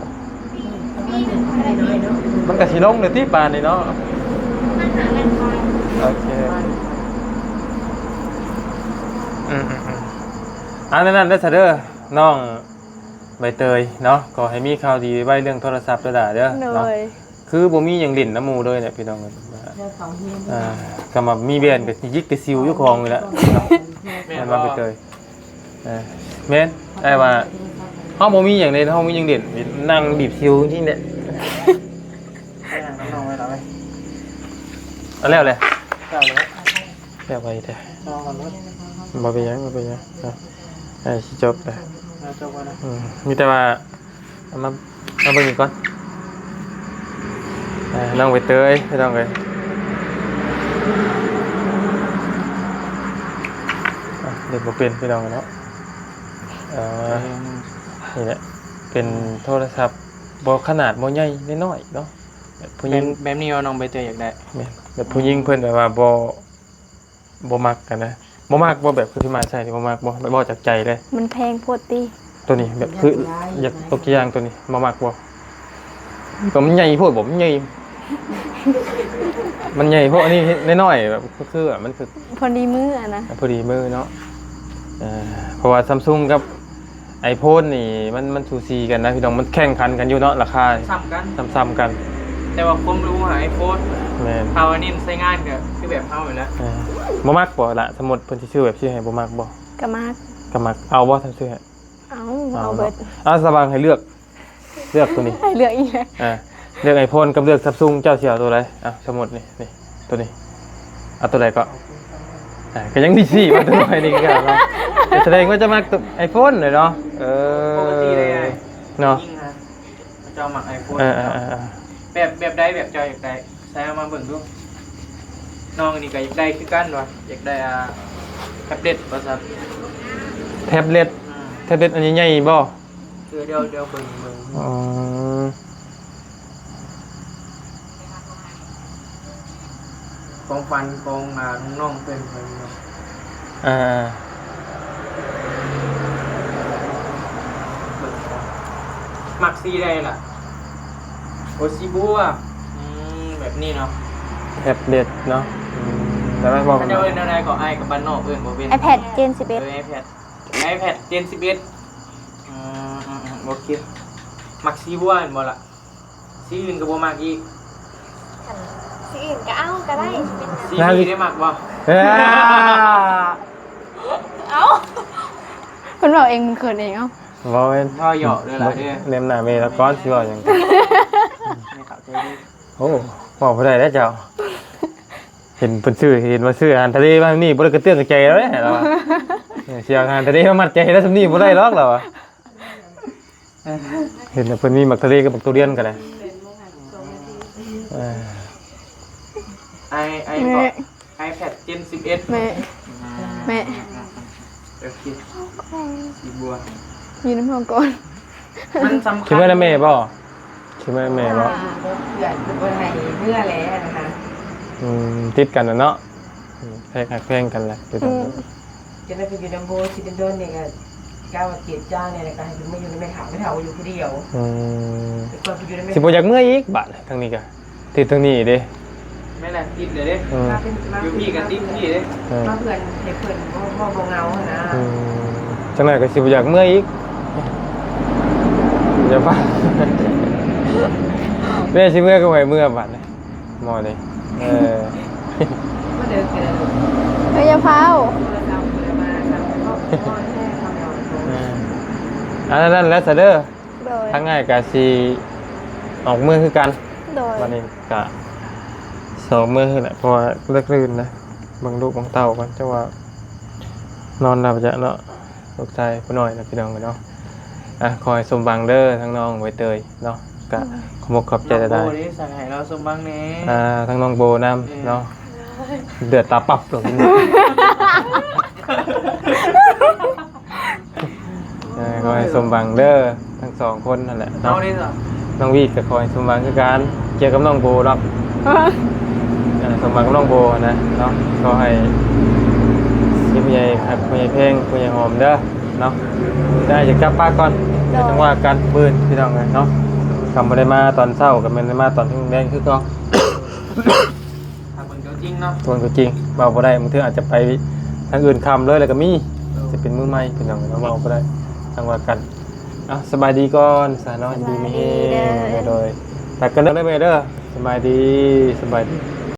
ມັນກະຊິລົງເດ້ຕິປານນີ້ເນາະ. ໂອເຄ ອືມໆໆ ອັນນັ້ນເດີຊະເດີ ນ້ອງໃບເຕີຍເນາະ ຂໍໃຫ້ມີຂ່າວດີໄວໆເລື່ອງໂທລະສັບເດີຫຼ້າເດີ ໂດຍ ເນາະ. ຄືບໍ່ມີຫຍັງຫຼິ້ນນຳໝູ່ເລີຍແຫຼະພີ່ນ້ອງເອີຍ. ເລື່ອງສອງເຮງ ອ່າ ກະມາມີແວ່ນກະຊິຢິກກະຊິວຢູ່ຂອງນີ້ແຫຼະເນາະ. ແມ່ນບໍ່ ໃບເຕີຍ? ເອີ ແມ່ນ ອ້າຍວ່າເຮົາບໍ່ມີຫຍັງເລີຍ ເຮົາມີຫຍັງຫຼິ້ນ ນັ່ງບີບຊິວນີ້ແຫຼະ. ເອົາແລ້ວແຫຼະ ແລ້ວແຫຼະ ແລ້ວໄວແທ້. ບໍ່ເປັນຫຍັງ ບໍ່ເປັນຫຍັງ ອ່າ ໃຫ້ຊິຈົບແລ້ວ ຈົບແລ້ວນະ. ອືມ ມີແຕ່ວ່າ ເອົາມາ ມາເບິ່ງອີກກ່ອນ ເອີ ນ້ອງໃບເຕີຍ ພີ່ນ້ອງເອີຍ. ອ່ະ ເຮັດບໍ່ເປັນ ພີ່ນ້ອງເນາະ. ເອີ ນີ້ແຫຼະ ເປັນໂທລະສັບ ບໍ່ ຂະໜາດບໍ່ໃຫຍ່ ນ້ອຍໆເນາະ ແບບຜູ້ຍິງ ແບບ ແບບນີ້ວ່ານ້ອງໃບເຕີຍຢາກໄດ້? ແມ່ນ ແບບຜູ້ຍິງເພິ່ນແບບວ່າບໍ່ ບໍ່ມັກຫັ້ນນະ. ບໍ່ມັກບໍ່ ແບບຄືຊິມາໃສ່ນີ້ ບໍ່ມັກບໍ່ ແບບເວົ້າຈາກໃຈເລີຍ? ມັນແພງໂພດຕິ ໂຕນີ້ ແບບຄືຢາກຕົກຢ່າງໂຕນີ້ ບໍ່ມັກບໍ່? ກໍມັນໃຫຍ່ໂພດບໍ່ ມັນໃຫຍ່ ມັນໃຫຍ່ໂພດ. ອັນນີ້ນ້ອຍໆ ແບບຄື ຄືມັນຄືພໍດີມືຫັ້ນນະ ພໍດີມືເນາະ. ເອີ ເພາະວ່າ Samsung ກັບ iPhone ນີ້ມັນ ມັນສູສີກັນນະພີ່ນ້ອງ ມັນແຂ່ງຂັນກັນຢູ່ເນາະ ລາຄາສ່ຳກັນ ສ່ຳໆກັນ ແຕ່ວ່າຄວາມຫຼູຫາ iPhone. ແມ່ນ ຖ້າວ່າເນັ້ນໃຊ້ງານກໍຄືແບບເຮົາຫັ້ນແຫຼະ. ເອີ ບໍ່ມັກບໍ່ລະ ສົມມຸດເພິ່ນຊິຊື້ແບບຊີ້ໃຫ້ ບໍ່ມັກບໍ່? ກໍມັກ ກໍມັກ ເອົາບໍ່ ຖ້າຊື້ໃຫ້? ເອົາ ເອົາ ເອົາເບິດເນາະ. ເອົາ ສະຫວ່າງໃຫ້ເລືອກ ເລືອກໂຕນີ້ ໃຫ້ເລືອກອີກແລ້ວ ອ່າ ເລືອກ iPhone ກັບເລືອກ Samsung ເຈົ້າຊິເອົາໂຕໃດ? ອ່າ ສົມມຸດນີ້ ນີ້ ໂຕນີ້ ເອົາໂຕໃດກໍ? ອ່າ ກໍຍັງຊິຊີ້ວ່າໂຕນ້ອຍນີ້ຄືເກົ່າເນາະ ກໍສະແດງວ່າຈະມັກໂຕ iPhone ເລີຍເນາະ. ເອີ ປົກກະຕິເລີຍເນາະ ຍິງນະ ເຈົ້າມັກ iPhone. ເອີ ເອີ ເອີ ເອີ ແບບ ແບບໃດ ແບບເຈົ້າຢາກໄດ້ ໃສ່ເອົາມາເບິ່ງດູ. ນ້ອງນີ້ກໍຢາກໄດ້ຄືກັນວ່າ ຢາກໄດ້ ອ່າ ແທັບເລັດວ່າຊັ້ນ. ແທັບເລັດ? ອືມ ແທັບເລັດອັນໃຫຍ່ໆບໍ່? ເອີ ດຽວ ດຽວເບິ່ງ ເບິ່ງ. ອໍ ຂອງຂວັນຂອງ ອ່າ ນ້ອງໆເພິ່ນ. ອ່າ ມັກສີໃດລະ? ໂອ ສີບົວ. ອືມ ແບບນີ້ເນາະ ແທັບເລັດເນາະ. ອືມ ແລ້ວແມ່ນບໍ່ ເຂົາເຈົ້າເອີ້ນແນວໃດກໍ? ອ້າຍກັບບ້ານນອກເອີ້ນບໍ່ເປັນ. iPad Gen ສິບເອັດ. ເອີ iPad iPad Gen ສິບເອັດ. ອືມ ອືມ ອືມ ໂອເຄ ມັກສີບົວແມ່ນບໍ່ລະ? ສີອື່ນກໍບໍ່ມັກອີກ? ຄັນສີອື່ນກໍເອົາກໍໄດ້ ຊິເປັນຫຍັງ? ສີນີ້ໄດ້ມັກບໍ່? ເອີ ເອົ້າ ເພິ່ນເວົ້າເອງ ມັນເຂີນເອງ. ເອົ້າ ບໍ່ແມ່ນ ເວົ້າຫຍອກເດີລະເດີ ແນມໜ້າແມ່ລະກ່ອນ ຊິເວົ້າຫຍັງ. ແມ່ເຂົ້າໃຈດີ. ໂອ້ ເວົ້າບໍ່ໄດ້ແລ້ວເຈົ້າ ເຫັນເພິ່ນຊື້ ເຫັນວ່າຊື້ອາຫານທະເລມານີ້ ບໍ່ໄດ້ກະເຕືອນກະໃຈແລ້ວເດ້ ລາວວ່າ. ເອີ ຊິເອົາອາຫານທະເລມາມັດໃຈລາວສ່ຳນີ້ບໍ່ໄດ້ດອກ ລາວວ່າ. ເຫັນແລ້ວເພິ່ນມີໝາກທະເລກັບໝາກທຸລຽນກໍໄດ້. ເອີ ໄອ ໄອ ແມ່ ກໍ iPad Gen ສິບເອັດ. ແມ່ ອືມ ແມ່ ໂອເຄ ສີບົວ ຢູ່ນຳເຮົາກ່ອນ. ມັນສຳຄັນ ຊິເມືອນຳແມ່ບໍ່? ຊິເມືອນຳແມ່ບໍ່? ອ່າ ບໍ່ເພື່ອນ ບໍ່ໃຫ້ເມືອແລ້ວນະ. ອືມ ຕິດກັນນະເນາະ ອືມ ແພງຮັກແພງກັນແຫຼະ ຄືກັນ. ອືມ ຈະໄດ້ໄປຢູ່ນຳໂບຊິດົນໆນີ້ກໍ ກ້າວ່າເກດຈ້າງນີ້ແຫຼະ ກໍໃຫ້ເພິ່ນມາຢູ່ນຳແມ່ເຖົ້າ ແມ່ເຖົ້າຢູ່ຜູ້ດຽວ. ອືມ ແຕ່ກ່ອນໄປຢູ່ນຳແມ່ ຊິບໍ່ຢາກເມືອອີກບາດທາງນີ້ກະ ຕິດທາງນີ້ເດ້. ແມ່ນແຫຼະ ຕິດເລີຍເດ້. ອືມ ມາເປັນ ມາ ຢູ່ພີ້ກໍຕິດພີ້ເດ້. ເອີ ມາເພື່ອນໃຫ້ເພິ່ນບໍ່ ບໍ່ ບໍ່ເຫງົາຫັ້ນນະ. ອືມ ຈັກໜ້ອຍກໍຊິບໍ່ຢາກເມືອອີກ. ຢ່າຟັງ ແມ່ຊິເມືອກໍໃຫ້ເມືອບາດນີ້. ໝໍນີ້ ເອີ ມາເດີກະເດີກ ເອີ ຢ່າຟ້າວ ໂທລະສັບບໍ່ໄດ້ມາ ສັບກໍນອນແທ້ ເອີ ອັນນັ້ນແຫຼະຊະເດີ. ໂດຍ ທາງອ້າຍກະຊິອອກເມືອຄືກັນ. ໂດຍ ບາດນີ້ກະຊິອອກເມືອແຫຼະ ເພາະວ່າເລິກລື່ນນະ ເບິ່ງລູກເບິ່ງເຕົ້າກ່ອນ ຈັ່ງວ່ານອນຫຼັບຈະເນາະ. ລູກຊາຍຜູ້ນ້ອຍນະ ພີ່ນ້ອງເອີຍເນາະ. ອ່ະ ຂໍໃຫ້ສົມຫວັງເດີ ທັງນ້ອງໃບເຕີຍເນາະ ກະຂອບອົກຂອບໃຈຫຼາຍໆ ນ້ອງໂບເດ້ ສັ່ງໃຫ້ລາວສົມຫວັງແດ່ ອ່າ ທັງນ້ອງໂບນຳ ເອີ ເນາະ ເດືອດຕາປັບລົງ ເອີ ຂໍໃຫ້ສົມຫວັງເດີ ທັງສອງຄົນຫັ້ນແຫຼະເນາະ ນ້ອງວີກກໍຂໍໃຫ້ສົມຫວັງຄືກັນ ກ່ຽວກັບນ້ອງໂບດອກ ເອີ ສົມຫວັງກັບນ້ອງໂບຫັ້ນນະເນາະ ຂໍໃຫ້ມີຜູ້ໃຫຍ່ຮັກ ຜູ້ໃຫຍ່ແພງ ຜູ້ໃຫຍ່ຫອມເດີເນາະ ໄດ້ ຈະກັບປາກກ່ອນ ໂດຍ ໄດ້ ຈັ່ງວ່າກັນມື້ອື່ນ ພີ່ນ້ອງເອີຍເນາະ ຄັນບໍ່ໄດ້ມາຕອນເຊົ້າ ກໍແມ່ນໄດ້ມາຕອນເທີ່ຍງແລງຄືເກົ່າ ຖ້າເບິ່ງຕົວຈິງເນາະ ເບິ່ງຕົວຈິງ ເວົ້າບໍ່ໄດ້ ບາງເທື່ອອາດຈະໄປທາງອື່ນຄ່ຳເລີຍ ແລ້ວກໍມີ ໂດຍ ຈະເປັນມື້ໃໝ່ ພີ່ນ້ອງເນາະ ເວົ້າບໍ່ໄດ້ ຈັ່ງວ່າກັນ ເອົາ ສະບາຍດີກ່ອນຊະເນາະ ສະບາຍດີ ຢູ່ດີມີແຮງ ເດີ ໂດຍ ລາກັນເດີແມ່ເດີ ສະບາຍດີ ສະບາຍດີ.